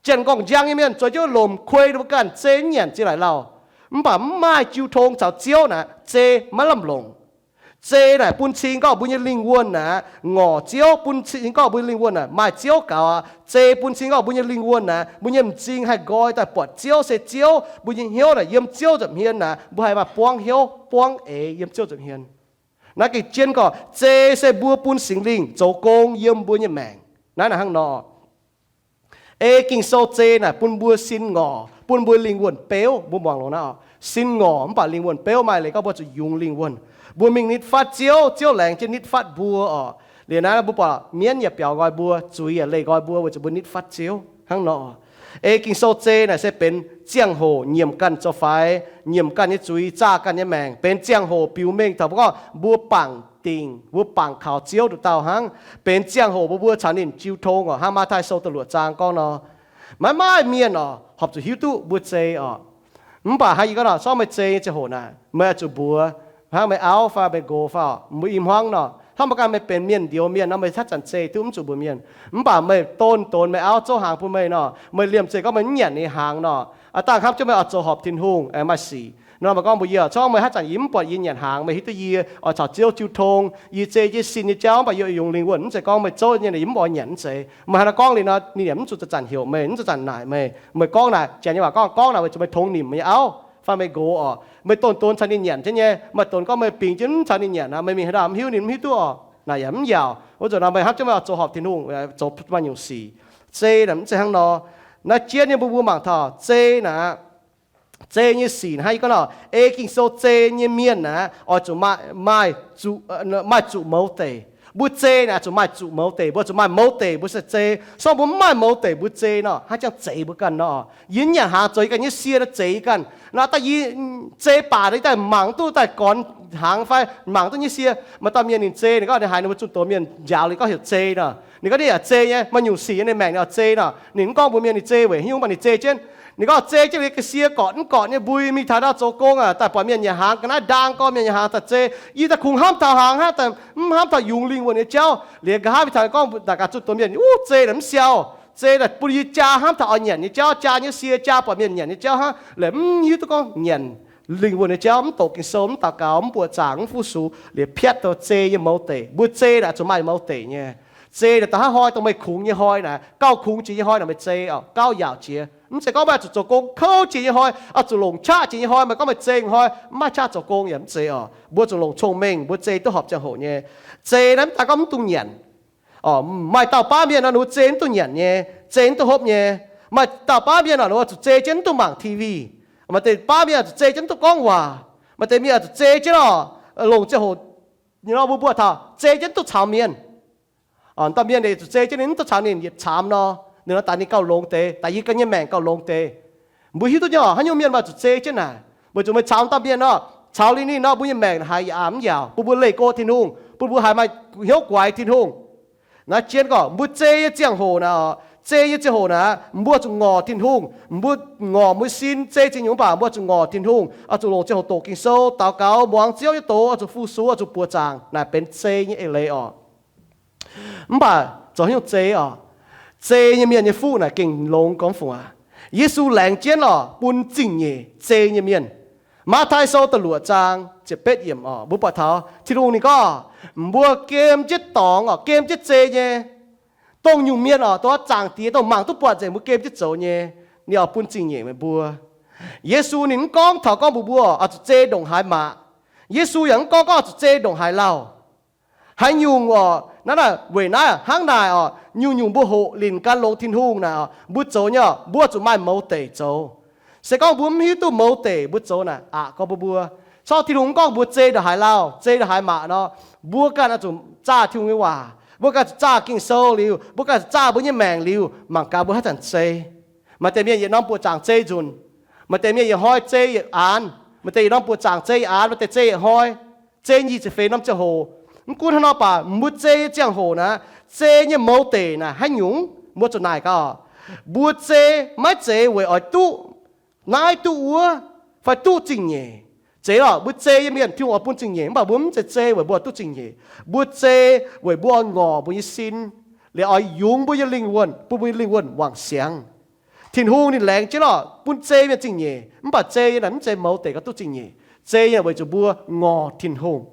Janx-nqorngv njang nyei mienh zueiz jienv wuov lomc kuei ninh mbuo ganh zei nyanc ziex laaic lauh. Mv baac mv maaih jiu tong caux Ziouv naaic, zei maiv lamh longc. Zei naaic bun cing gorngv mbuo nyei lingh wuonh naaic ngorc Ziouv, bun cing gorngv mbuo nyei lingh wuonh naaic maaih Ziouv gaux aqv. Zei bun cing gorngv mbuo nyei lingh wuonh naaic, mbuo nyei m'zing haih nqoi daaih buatc Ziouv se Ziouv, mbuo nyei hnyouv naaic yiem Ziouv nza'hmien naaic, mbuo haih maaih buangv hnyouv buangv eix yiem Ziouv nza'hmien. Naaiv gengh jienv gorngv zei se mbuo bun Singx Lingh zoux gong yiem mbuo nyei maengc. Naaiv naaic hnangv nor. Ei Ging-Sou zei naaic bun mbuo sin ngorc, bun mbuo lingh wuonh beuv. Mbuo muangx longx naaiv oc. Sin ngorc mv baac lingh wuonh beuv, maaih leiz gorngv mbuo zuqc yungz lingh wuonh. Mbuo mingh nitv fatv Ziouv, Ziouv laengz jienv nitv fatv mbuo oc. Liuz naaiv mbuo buatc mienv yaac biaux nqoi mbuo, zuiz yaac leih nqoi mbuo weic zuqc mbuo nitv fatv Ziouv hnangv nor. Ei Ging-Sou zei naaic se benx ziangh hoc nyiemc ganh zoux faix, nyiemc ganh nyei zuiz, zaah ganh nyei maengc, benx ziangh hoc biux mengh taux mbuo gorngv mbuo bangc dingc, mbuo bangc kaux Ziouv nduqc dauh hnangv. Benx ziangh hoc mbuo mbuo caux ninh jiu tong oc. Hnangv Matv^taai Sou da'luoqc zaang gorngv nor, maiv maaih mienh oc horpc zuqc hiuv duqv mbuo zei oc. Mv baac hnangv yie gorngv nor, zorqv meih zei nyei ziangh hoc naaic, meih oix zuqc mbuox hnangv meih auv fai meih nqox fai oc, mbuo i hmuangv nor, hnangv meih ganh meih benx mienh njoux mienh nor, meih haaix zanc zei duqv mv zuqc mbuox mienh. Mv baac meih don donx meih auv zouv hnaangx bun meih nor, meih liemh zeih gorngv meih mv nyanc nyei hnaangx nor, aav dangh hnamv jienv meih oix zoux horpc Tin-Hungh, meih maaih sic nor, meih gorngv mbuox yie, Zorqv meih haaix zanc yie mv buatc yie nyanc hnaangx, meih hiuv duqv yie oix caux Ziouv jiu tong, yie zei jienv sin nyei jauv, mv baac yie oix yungz lingh wuonh, mv zeiz gorngv meih zouv nyei naaic yie mv oix nyanc, mv zeiz. Meih haaix nor gorngv liuz nor, ninh yaac mv zuqc zanc-zanc heuc meih, mv zuqc zanc naaic meih. Meih gorngv naaic, janx nyei waac gorngv, gorngv naaic weic zuqc meih tongx nimc meih nyei auv fai meih nqox oc. Meih don donx caux ninh nyanc jienv nyei, meih donx gorngv meih bingx jienv mv caux ninh nyanc aqv, meih mingh haaix ndau mv hiuv ninh mv hiuv duqv oc. Naaic yaac mv yaauc. Wuov zanc nor meih hnamv jienv meih oix zoux horpc Tin-Hungh, zoux maaih nyungc sic. Zei naaic mv zeiz hnangv nor. Naaiv jienv nyei mbuo mbuo mangc taux zei naaic, zei nyei sic hnangv yie gorngv nor, ei Ging-Sou zei nyei mienh naaic oix zuqc maaih, maaih zuqc, maaih zuqc mouz deic. Mbuo zei naaic zuqc maaih zuqc mouz deic, mbuo zuqc maaih mouz deic mbuo se zei. Se gorngv mbuo mv maaih mouz deic mbuo zei nor, hnangv jangx zeiz mbuo ganh nor. Yie nyanc hnaangx zoux yie ganh nyei sie nor zeiz yie ganh. Naaiv daaih yie zei baac daaih mangc duqv daaih gornx hnaangx fai mangc duqv nyei sie. Maaih dauh mienh ninh zei, ninh gorngv ninh haiz ninh mbuo zunh doz mienh njaaux ninh gorngv heuc zei nor. Ninh gorngv ninh yaac zei nyei, maaih nyungc sic nyei ninh maengc ninh oix zei nor. Ninh mv gorngv mbuox mienh ninh zei weic haaix nyungc, mv baac ninh zei jienv. Ninh gorngv zei jienv liuz ga'sie gorqv mv gorqv nyei mbui mingh taux ndau zoux gong aac, daaih buatc mienh nyanc hnaangx, ga'naaiv ndaang gorngv mienh nyanc hnaangx daaih zei. Yie daaih kungx hnamv taux hnaangx hnangv, mv hnamv taux yungz lingh wuonh nyei jauv. Liuz nqa'haav mingh taux gorngv naaic gaax zunh doz mienh, Uv, zei naaic mv siau. Zei naaic bun yie jaa hnamv taux oix nyanc nyei jauv, jaa nyei sie, jaa buatc mienh nyanc nyei jauv hnangv. Liuz mv hiuv duqv gorngv nyanc lingh wuonh nyei jauv, mv doqc Ging-Sou, mv daux gaux, mv buoqc zaangc, mv fu-sux, liuz piatv douh zei nyei mouz deic. Mbuo zei naaic zuqc maaih mouz deic nyei. Zei naaic da'haav hnoi dongh meih kungx nyei hnoi naaic, gauh kungx jiex nyei hnoi naaic meih zei oc, gauh yaauc jiex. Mv zeiz gorngv meih oix zuqc zoux gong kouv jiex nyei hnoi, oix zuqc longc qaqv jiex nyei hnoi, meih gorngv meih zei hnoi mv maaih qaqv zoux gong yaac mv zeiz oc. Mbuo zuqc longc cong-mengh, mbuo zei duqv horpc ziangh hoc nyei. Zei naaiv mv daaih gorngv mv dungx nyanc. Maaih dauh baav mienh nor, ninh mbuo zei mv dungx nyanc nyei, zei mv dungx hopv nyei. Maaih dauh baav mienh nor, ninh mbuo zuqc zei jienv mv dungx mangc T V. Maaih deix baav mienh zuqc zei jienv mv dungx gorngv waac. Maaih deix mienh zuqc zei jienv oc, longc ziangh hoc, you know, mbuo mbuo taux zei jienv mv dungx caux mienh. Dauh mienh ninh zuqc zei jienv ninh mv dungx caux ninh yietc caamx nor, ninh nor daaih ninh gauh longx deix, daaih yie ganh nyei maengc gauh longx deix. Mbuo hiuv duqv nyei oc, haaix nyungc mienh maaih zuqc zei jienv naaic. Weic zuqc meih caux dauh mienh nor, caux liuz ninh nor, mbuo nyei maengc haiz yaac mv yaauc, bun mbuo leih go Tin-Hungh, bun mbuo haiz maaih hnyouv guaix Tin-Hungh. Naaiv jienv gorngv mbuo zei nyei ziangh hoc naaic, zei nyei ziangh hoc naaic, mbuo zuqc ngorc Tin-Hungh, mbuo ngorc mbuo sin zei zingh nyungc mv baac mbuo zuqc ngorc Tin-Hungh, oix zuqc longc ziangh hoc doqc Ging-Sou, daux gaux, muangx Ziouv nyei doz, oix zuqc fu-sux, oix zuqc buoqc zaangc. Naaic benx zei nyei eix leiz oc. Mv baac zoux haaix nyungc zei oc? Zei nyei mienh nyei fuqv naaic gengh longx gormx fungc aqv. Yesu laengz jienv oc bun zingh nyeic zei nyei mienh. Matv^taai Sou da'luoqc zaang ziepc betv yiemc oc, mbuo buatc taux Tin-Hungh ninh gorngv, mbuo gem jienv dorngx oc, gem jienv zei nyei. Dongh nyungc mienh oc, dongh zaangc Diex dongh mangc duqv buatc nzengc mbuo gem jienv zoux nyei, ninh oix bun zingh nyeic meih mbuo. Yesu ninh mv gorngv taux gorngv mbuo mbuo oix zuqc zei ndongc haaix maac. Yesu yaac mv gorngv gorngv oix zuqc zei ndongc haaix lauh. Haaix nyungc oc, naaiv naaic weic naaiv hnangv naaic oc, nyungc-nyungc mbuo hoqc linc gan longx Tin-Hungh naaic oc, mbuo zoux nyei oc, mbuo zuqc maaih mouz deic zoux. Se gorngv mbuo mv hiuv duqv mouz deic, mbuo zoux naaic aqc gorngv mbuo mbuo. Corc Tin-Hungh mv gorngv mbuo zei ndongc haaix lauh, zei ndongc haaix maac nor, mbuo ganh oix zuqc zaah Tin-Hungh nyei waac, mbuo ganh zuqc zaah Ging-Sou liuz, mbuo ganh zuqc zaah mbuo nyei maengc liuz, mangc gaax mbuo haaix zanc zei. Maaih deix mienh yietc norm buoqc zaangc zei nzunc, maaih deix mienh yietc hnoi zei yietc aanx, maaih deix yietc norm buoqc zaangc zei yietc aanx, maaih deix zei yietc hnoi, zei nyic ziepc feix norm ziangh hoc. Mv gunv hnangv nor baac mbuo zei nyei ziangh hoc naaic, zei nyei mouz deic naaic haaix nyungc, mbuo zuqc naaic gaax oc. Mbuo zei maiv zeiz weic oix duqv naaiv duqv wuov fai duqv zingh nyeic. Zeiz lorqc, mbuo zei nyei mienh Tin-Hungh oix bun zingh nyeic, mv baac mbuo mv zeiz zei weic mbuo oix duqv zingh nyeic. Mbuo zei weic mbuo oix ngorc mbuo nyei sin, liuz oix yungz mbuo nyei lingh wuonh, bun mbuo nyei lingh wuonh wangc siangx. Tin-Hungh ninh laengz jienv lorqc bun zei mienh zingh nyeic, mv baac zei nyei naaic mv zeiz mouz deic gauh duqv zingh nyeic. Zei nyei weic zuqc mbuo ngorc Tin-Hungh.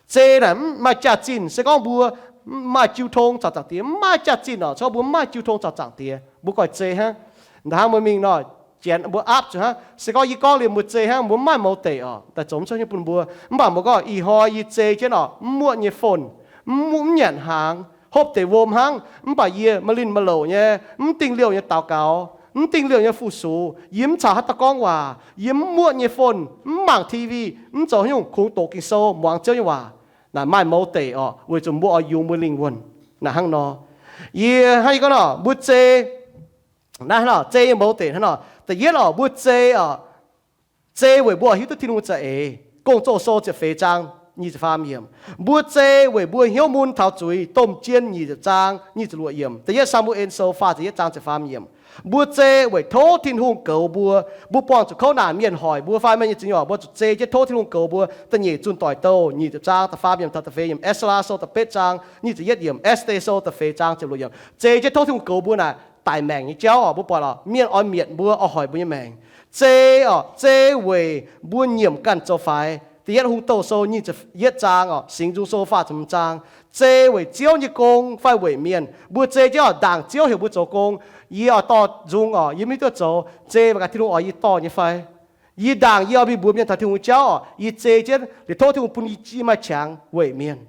Zei naaic mv maaih jaax-zinh, se gorngv mbuo maaih jiu tong caux Zaangc Diex, mv maaih jaax-zinh oc, se gorngv mbuo mv maaih jiu tong caux Zaangc Diex, mbuo goiv zei hnangv. Ndaaih hnangv mbuo mingh nor, janx mbuo aapv zuqc hnangv. Se gorngv yie gorngv liuz mbuo zei hnangv, mbuo mv maaih mouz deic oc, daaih zoux mv cuotv nyei bun mbuo. Mv baac mbuo gorngv ih hnoi yie zei jienv oc, mv muoqv nyei phone, mv muoqv, mv nyanc hnaangx, hopv deix wuom hnangv, mv baac yie maaih linh maaih louc nyei, mv dingh liouh nyei daux gaux, mv dingh liouh nyei fu-sux, yie mv caux haaix dauh gorngv waac, yie mv muoqv nyei phone, mv mangc T V, mv zoux haaix nyungc, kungx doqc Ging-Sou, muangx Ziouv nyei waac. Naaic maaih mouz deic oc, weic zuqc mbuo oix yungz mbuo lingh wuonh. Naaic hnangv nor, yie hnangv yie gorngv nor, mbuo zei naaiv hnangv nor, zei nyei mouz deic hnangv nor. Da'yietv oc, mbuo zei oc, zei weic mbuo hiuv duqv Tin-Hungh za'eix. Gong-Zoh Sou ziepc feix zaang nyic ziepc faam yiemc. Mbuo zei weic mbuo hnyouv mun taux zuiz. Domh Jien nyic ziepc zaang nyic ziepc luoqc yiemc. Da'yietv Saa^mu^en Sou faah ziepc yietv zaang ziepc faam yiemc. Mbuo zei weic tov Tin-Hungh goux mbuo. Mbuo buangh zuqc kouv naanc mienh hoic mbuo fai mienh nyei zingh nyungc, mbuo zuqc zei jienv tov Tin-Hungh goux mbuo. Da'nyeic Zunh Doic Douh nyic ziepc zaang da'faam yiemc taux da'feix yiemc. Ezra Sou da'betv zaang nyic ziepc yietv yiemc. Ester Sou da'feix zaang ziepc luoqc yiemc. Zei jienv tov Tin-Hungh goux mbuo naaic daic maengc nyei jauv oc. Mbuo buatc oc, mienh oix mietc mbuo, oix hoic mbuo nyei maengc. Zei oc, zei weic mbuo nyiemc ganh zoux faix. Da'yietv Hungh Douh Sou nyic ziepc yietv zaang oc, Singx Nzung Sou faah ziepc hmz zaang. Zei weic Ziouv nyei gong fai weic mienh? Mbuo zei jienv oc, ndaangc Ziouv heuc mbuo zoux gong, yie oix dorh nzung oc, yie mv hiuv duqv zoux. Zei mangc gaax Tin-Hungh oix yie dorh nyei fai? Yie ndaangc yie oix mingh mbuox mienh taux Tin-Hungh jauv oc, yie zei jienv liuz tov Tin-Hungh bun yie maaih qangx weic mienh.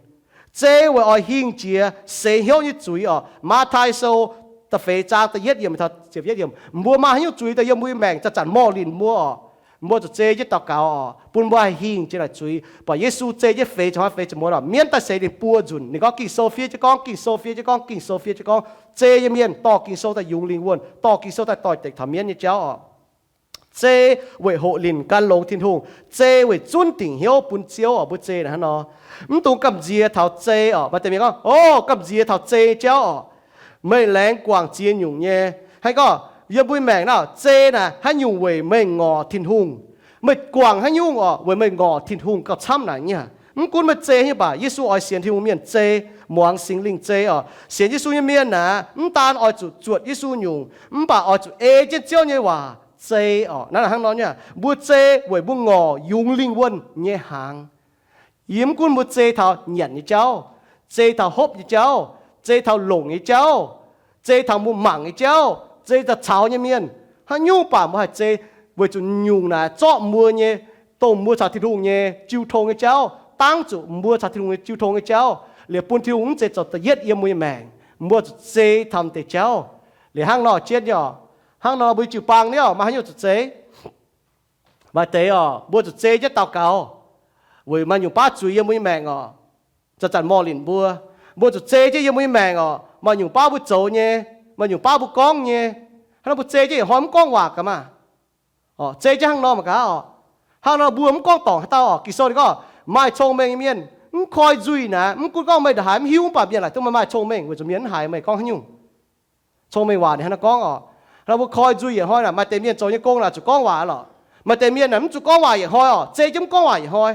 Zei weic oix hingh jiex seix hnyouv nyei zuiz oc. Matv^taai Sou da'feix zaang da'yietv yiemc taux ziepc yietv yiemc. Mbuo maaih haaix nyungc zuiz daaih yiem mbuo nyei maengc zanc-zanc morh linh mbuo oc, mbuo zuqc zei jienv daux gaux oc, bun mbuo haih hingh jiex naaic zuiz. Buatc Yesu zei jienv feix ziepc hnoi feix ziepc muonz oc, mienv daaih seix ninh buo nzunc. Ninh gorngv Ging-Sou fiev jienv gorngv, Ging-Sou fiev jienv gorngv, Ging-Sou fiev jienv gorngv. Zei nyei mienh dorh Ging-Sou daaih yungz lingh wuonh, dorh Ging-Sou daaih doix-dekc taux mienv nyei jauv oc. Zei weic hoqc linc gan longx Tin-Hungh. Zei weic zunv dingc hnyouv bun Ziouv oc. Mbuo zei naaic hnangv nor. Mv dungx gamh nziex taux zei oc. Maaih deix mienh gorngv, o, gamh nziex taux zei jauv oc. Meih laengz guangc ziex nyungc nyei. Hnangv gorngv yiem mbuo maengc naaiv, zei naaic haaix nyungc weic meih ngorc Tin-Hungh? Meih guangc haaix nyungc oc weic meih ngorc Tin-Hungh gauh camv naaic nyei? Mv gunv meih zei haaix nyungc baac Yesu oix sienx Tin-Hungh mienh zei, muangx Singx Lingh zei oc. Sienx Yesu nyei mienh naaic mv daan oix zuqc zuotc Yesu nyungc, mv baac oix zuqc ei jienv Ziouv nyei waac zei oc. Naaiv hnangv nor nyei, mbuo zei weic mbuo ngorc yungz lingh wuonh nyei hnaangx. Yie mv gunv mbuo zei taux nyanc nyei jauv, zei taux hopv nyei jauv, zei taux longc nyei jauv, zei taux mbuo mangc nyei jauv, zei taux caux nyei mienh. Haaix nyungc baac mbuo haih zei weic zuqc nyungc naaic zorqv mbuo nyei, dongh mbuo caux Tin-Hungh nyei jiu tong nyei jauv, dangv zuqc mbuo caux Tin-Hungh nyei jiu tong nyei jauv, liuz bun Tin-Hungh mv zeiz zoux da'yietv yiem mbuo nyei maengc. Mbuo zuqc zei taux deix jauv. Liuz hnangv nor jienv nyei oc, hnangv nor mbuo jiu-baang nyei oc, maaih haaix nyungc zuqc zei? Maaih deix oc, mbuo zuqc zei jienv daux gaux, weic maaih nyungc baav zuiz yiem mbuo nyei maengc oc, zanc-zanc morh linc mbuo. Mbuo zuqc zei jienv yiem mbuo nyei maengc oc, maaih nyungc baav mbuo zoux nyei, maaih nyungc baav mbuo gorngv nyei. Hnangv nor mbuo zei jienv yietc hnoi mv gorngv waac gaax maah. Oc, zei jienv hnangv nor mangc gaax oc. Hnangv nor mbuo mv gorngv dorngc haaix dauh oc. Ging-Sou ninh gorngv, maaih cong-mengh nyei mienh mv koi nzuih naaic, mv gunv gorngv meih ndongc haaix mv hiuv, mv baac mienh laaic duqv meih maaih cong-mengh, weic zuqc mienh mv haiz meih gorngv haaix nyungc. Cong-mengh waac ninh hnangv naaiv gorngv oc. Hnangv nor mbuo koi nzuih yietc hnoi naaic, maaih deix mienh zoux nyei gong naaic zuqc gorngv waac lorqc. Maaih deix mienh naaic mv zuqc gorngv waac yietc hnoi oc, zei jienv mv gorngv waac yietc hnoi.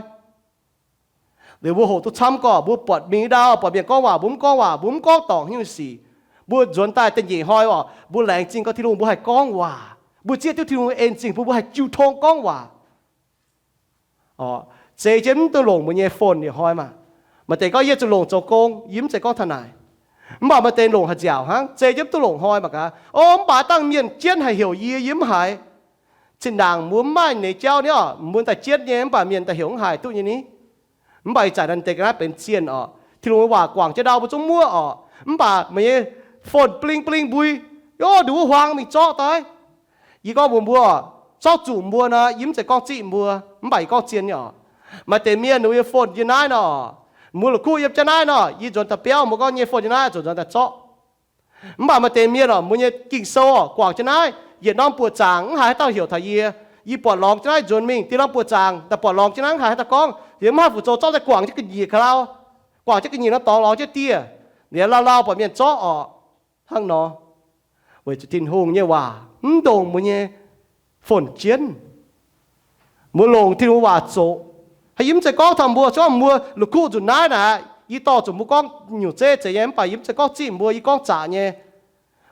Liuz mbuo hoqc duqv camv gorqv, mbuo buatc mingh dauh, buatc mienh gorngv waac mbuo mv gorngv waac, mbuo mv gorngv dorngc haaix nyungc sic. Mbuo nzuonx daaih da'nyeic hnoi oc, mbuo laengz zingh gorngv Tin-Hungh, mbuo haih gorngv waac. Mbuo zieqv duqv Tin-Hungh en zingh bun mbuo haih jiu tong gorngv waac. Oc, zei jienv mv duqv longc mbuo nyei phone yietc hnoi maah. Maaih deix gorngv, yie zuqc longc zoux gong, yie mv zeiz gorngv taux naaic. Mv baac maaih deix longc haaix nziaauc hnangv, zei jienv mv duqv longc hnoi mangc gaax. O, mv baac dangh mienh jienv haih heuc yie, yie mv haiz. Zinh ndaangc mbuo mv maaih nyei jauv ni oc, mbuo daaih jienv nyei mv baac mienh daaih heuc mv haiz duqv nyei ni. Mv baac ih zanc naaiv deix ga'naaiv benx zienh oc. Tin-Hungh nyei waac guangc jienv ndau mbuo zungv muoqv oc. Mv baac meih nyei phone bling bling mbui, o, nduqc wuov huaang mingh zorqv daaih. Yie gorngv mbuox mbuo, zorqv zuqc mbuo nor, yie mv zeiz gorngv ziqv mbuo, mv baac yie gorngv zien nyei oc. Maaih deix mienh ninh mbuo nyei phone yiem naaiv nor, mbuo la'kuqv yiem jaav naaiv nor, yie nzuonx daaih biauv mbuo gorngv nyei phone yiem naaiv, zuqc nzuonx daaih zorqv. Mv baac maaih deix mienh oc, mbuo nyei Ging-Sou oc, guangc jienv naaiv, yietc norm buoqc zaangc mv haiz haaix dauh heuc taux yie. Yie buatc lorngx jienv naaiv nzuonx mingh dieh norm buoqc zaangc, daaih buatc lorngx jienv naaiv mv haiz haaix dauh gorngv, yie mv haih fu zoux, zorqv daaih guangc jienv ga'nyiec ka'lau, guangc jienv ga'nyiec nor dorngx lorz jienv dieh. Liuz lauh lauh buatc mienh zorqv oc. Hnangv nor, weic zuqc Tin-Hungh nyei waac mv ndongc mbuo nyei phone jienv. Mbuo longc Tin-Hungh waac zoqc. Haaix, yie mv zeiz gorngv taux mbuo, se gorngv mbuo la'kuqv nzunc naaiv naaic, yie dorh zuqc mbuo gorngv nyungc zeiv zeiz nyei, mv baac yie mv zeiz gorngv ziqv mbuo, yie gorngv zaqc nyei.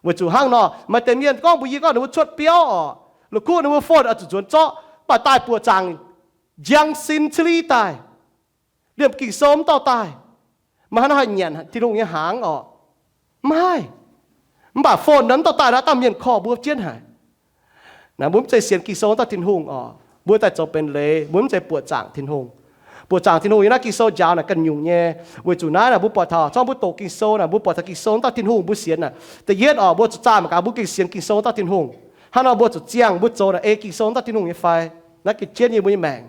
Weic zuqc hnangv nor, maaih deix mienh gorngv mbuox yie gorngv ninh mbuo cuotv biauv oc, la'kuqv ninh mbuo phone oix zuqc nzuonx zorqv, mv baac daaih buoqc zaangc njang sin cili daaih, liemh Ging-Sou mv dorh daaih. Maaih haaix nor haih nyanc Tin-Hungh nyei hnaangx oc? Mv haih. Mv baac phone nor mv dorh daaih nor, dangh mienh korv mbuo jienv haic. Naaiv mbuo mv zeiz sienx Ging-Sou dauh Tin-Hungh oc. Mbuo daaih zoux benx leiz, mbuo mv zeiz buoqc zaangc Tin-Hungh. Buoqc zaangc Tin-Hungh yiem naaiv Ging-Sou njaaux naaic ganh nyungc nyei. Weic zuqc naaiv naaic mbuo buatc taux, zorngv mbuo doqc Ging-Sou naaic, mbuo buatc taux Ging-Sou dauh Tin-Hungh mbuo sienx naaic. Da'yietv oc, mbuo zuqc zaah mangc gaax mbuo gengh sienx Ging-Sou dauh Tin-Hungh. Hnangv nor mbuo zuqc ziangh mbuo zoux naaic ei Ging-Sou dauh Tin-Hungh nyei fai? Naaiv gengh jienv yie mbuo nyei maengc.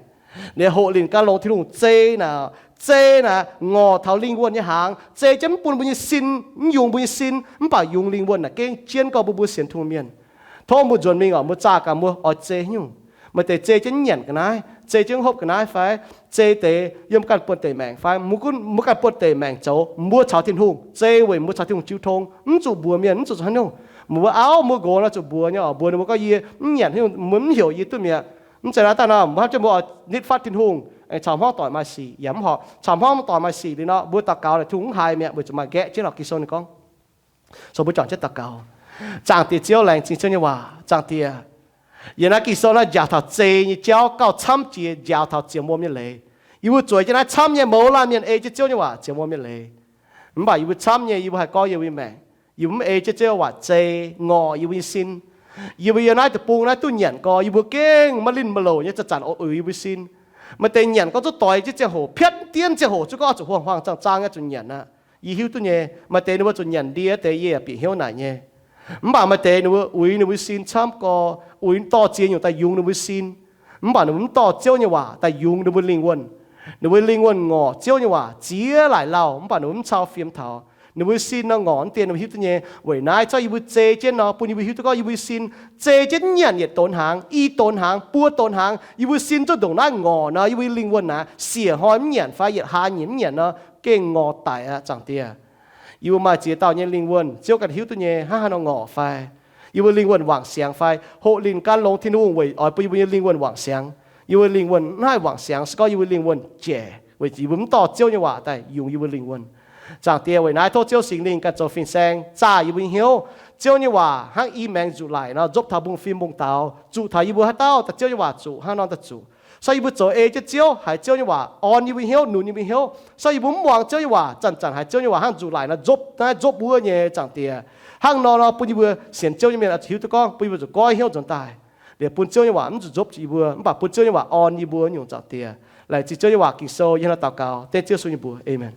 Liuz hoqc linc gan longx Tin-Hungh zei naaic, zei naaic ngorc taux lingh wuonh nyei hnaangx, zei jienv mv bun mbuo nyei sin, mv yungz mbuo nyei sin, mv baac yungz lingh wuonh naaic gengh jienv gorngv mbuo, mbuo sienx Tin-Hungh mienh. Tov mbuo nzuonx mingh oc, mbuo zaah gaax mbuo oix zei haaix nyungc. Maaih deix zei jienv nyanc ga'naaiv, zei jienv hopv ga'naaiv fai? Zei deix yiem ganh buonv-deic maengc fai? Mbuo gunv mbuo ganh buonv-deic maengc zoux, mbuo caux Tin-Hungh zei weic mbuo caux Tin-Hungh jiu tong, mv zuqc mbuox mienh, mv zuqc haaix nyungc. Mbuo auv mbuo nqox nor zuqc mbuox nyei oc, mbuox ninh mbuo gorngv yie mv nyanc haaix nyungc, mbuo mv heuc yie duqv mi'aqv. Mv zeiz naaiv daaih nor, mbuo hnamv jienv mbuo oix nitv fatv Tin-Hungh, caux hmuangv doic maaih sic yaac mv horpc. Caux hmuangv doic maaih sic liuz nor, mbuo daux gaux naaic Tin-Hungh mv haiz mi'aqv, weic zuqc maaih nqaeqv jienv lorqc. Ging-Sou ninh gorngv, so mbuo juangc jienv daux gaux. Zaangc Diex Ziouv, laengz zingh Ziouv nyei waac. Zaangc Diex, yiem naaiv Ging-Sou naaiv njaaux taux zei nyei jauv gauh camv jiex njaaux taux zienx wuom nyei leiz. Yie mbuo zueiz jienv naaiv camv nyei, mouz laanh mienh ei jienv Ziouv nyei waac zienx wuom nyei leiz. Mv baac yie mbuo camv nyei, yie mbuo haih gorngv yie mbuo nyei maengc, yie mbuo mv ei jienv Ziouv nyei waac zei, ngorc yie mbuo nyei sin. Yie mbuo yiem naaiv deic-bung naaiv duqv nyanc gorx, yie mbuo gengh maiv linh maiv louc nyei zanc-zanc oix uix yie mbuo sin. Maaih deix nyanc gorx zuqv doix jienv ziangh hoc, piatv dien ziangh hoc zuqv gorngv zuqc huaang-huaang zaang-zaang nyei zuqc nyanc aqv. Yie hiuv duqv nyei, maaih deix ninh mbuo zuqc nyanc ndie deix, yie yaac bieqc hnyouv naaic nyei. Mv baac maaih deix ninh mbuo uix ninh mbuo sin camv gorx, uix dorh ziex nyungc daaih yungz ninh mbuo sin. Mv baac ninh mbuo mv dorh Ziouv nyei waac daaih yungz ninh mbuo lingh wuonh. Ninh mbuo lingh wuonh ngorc Ziouv nyei waac ziex laaic lauh, mv baac ninh mbuo mv cau fiem taux. Ninh mbuo sin nor ngorc mv dien ninh mbuo hiuv duqv nyei. Weic naaiv zorqv yie mbuo zei jienv nor, bun yie mbuo hiuv duqv gorngv yie mbuo sin zei jienv nyanc yietc donx hnaangx, i donx hnaangx, buo donx hnaangx, yie mbuo sin zuqc ndongc naaiv ngorc nor, yie mbuo lingh wuonh naaic siec hnoi mv nyanc fai yietc hlaax nyeic mv nyanc nor, gengh ngorc daic aqv, Zaangc Diex. Yie mbuo maaih ziex dauh nyei lingh wuonh, Ziouv ganh hiuv duqv nyei, hnangv haaix nor ngorc fai? Yie mbuo lingh wuonh wangc siangx fai? Hoqc linh gan longx Tin-Hungh weic oix bun yie mbuo nyei lingh wuonh wangc siangx. Yie mbuo lingh wuonh mv haih wangc siangx se gorngv yie mbuo lingh wuonh jaic, weic zuqc yie mbuo mv dorh Ziouv nyei waac daaih yungz yie mbuo lingh wuonh. Zaangc Diex, weic naaiv tov Ziouv Singx Lingh ganh zoux fin-saeng zaah yie mbuo nyei hnyouv. Ziouv nyei waac hnangv i maengx nzuqc laic nor, nzopv taux mbungv-fim mbungv-daux, zuqc taux yie mbuo haaix dauh daaih Ziouv nyei waac zuqc hnangv nor daaih zuqc. So yie mbuo zoux ei jienv Ziouv, haiz Ziouv nyei waac orn yie mbuo hnyouv, nunc yie mbuo hnyouv. So yie mbuo mv muangx Ziouv nyei waac, zanc-zanc haiz Ziouv nyei waac hnangv nzuqc laic nor, nzopv naaiv, nzopv wuov nyei, Zaangc Diex. Hnangv nor nor bun yie mbuo sienx Ziouv nyei mienh oix zuqc hiuv duqv gorngv bun yie mbuo zuqc goiv hnyouv nzuonx daaih, liuz bun Ziouv nyei waac mv zuqc nzopv yie mbuo, mv baac bun Ziouv nyei waac orn yie mbuo nyungc, Zaangc Diex. Laengz zingh Ziouv nyei waac Ging-Sou, yie hnangv naaiv daux gaux dengv Ziouv Yesu nyei mbuox, aamen.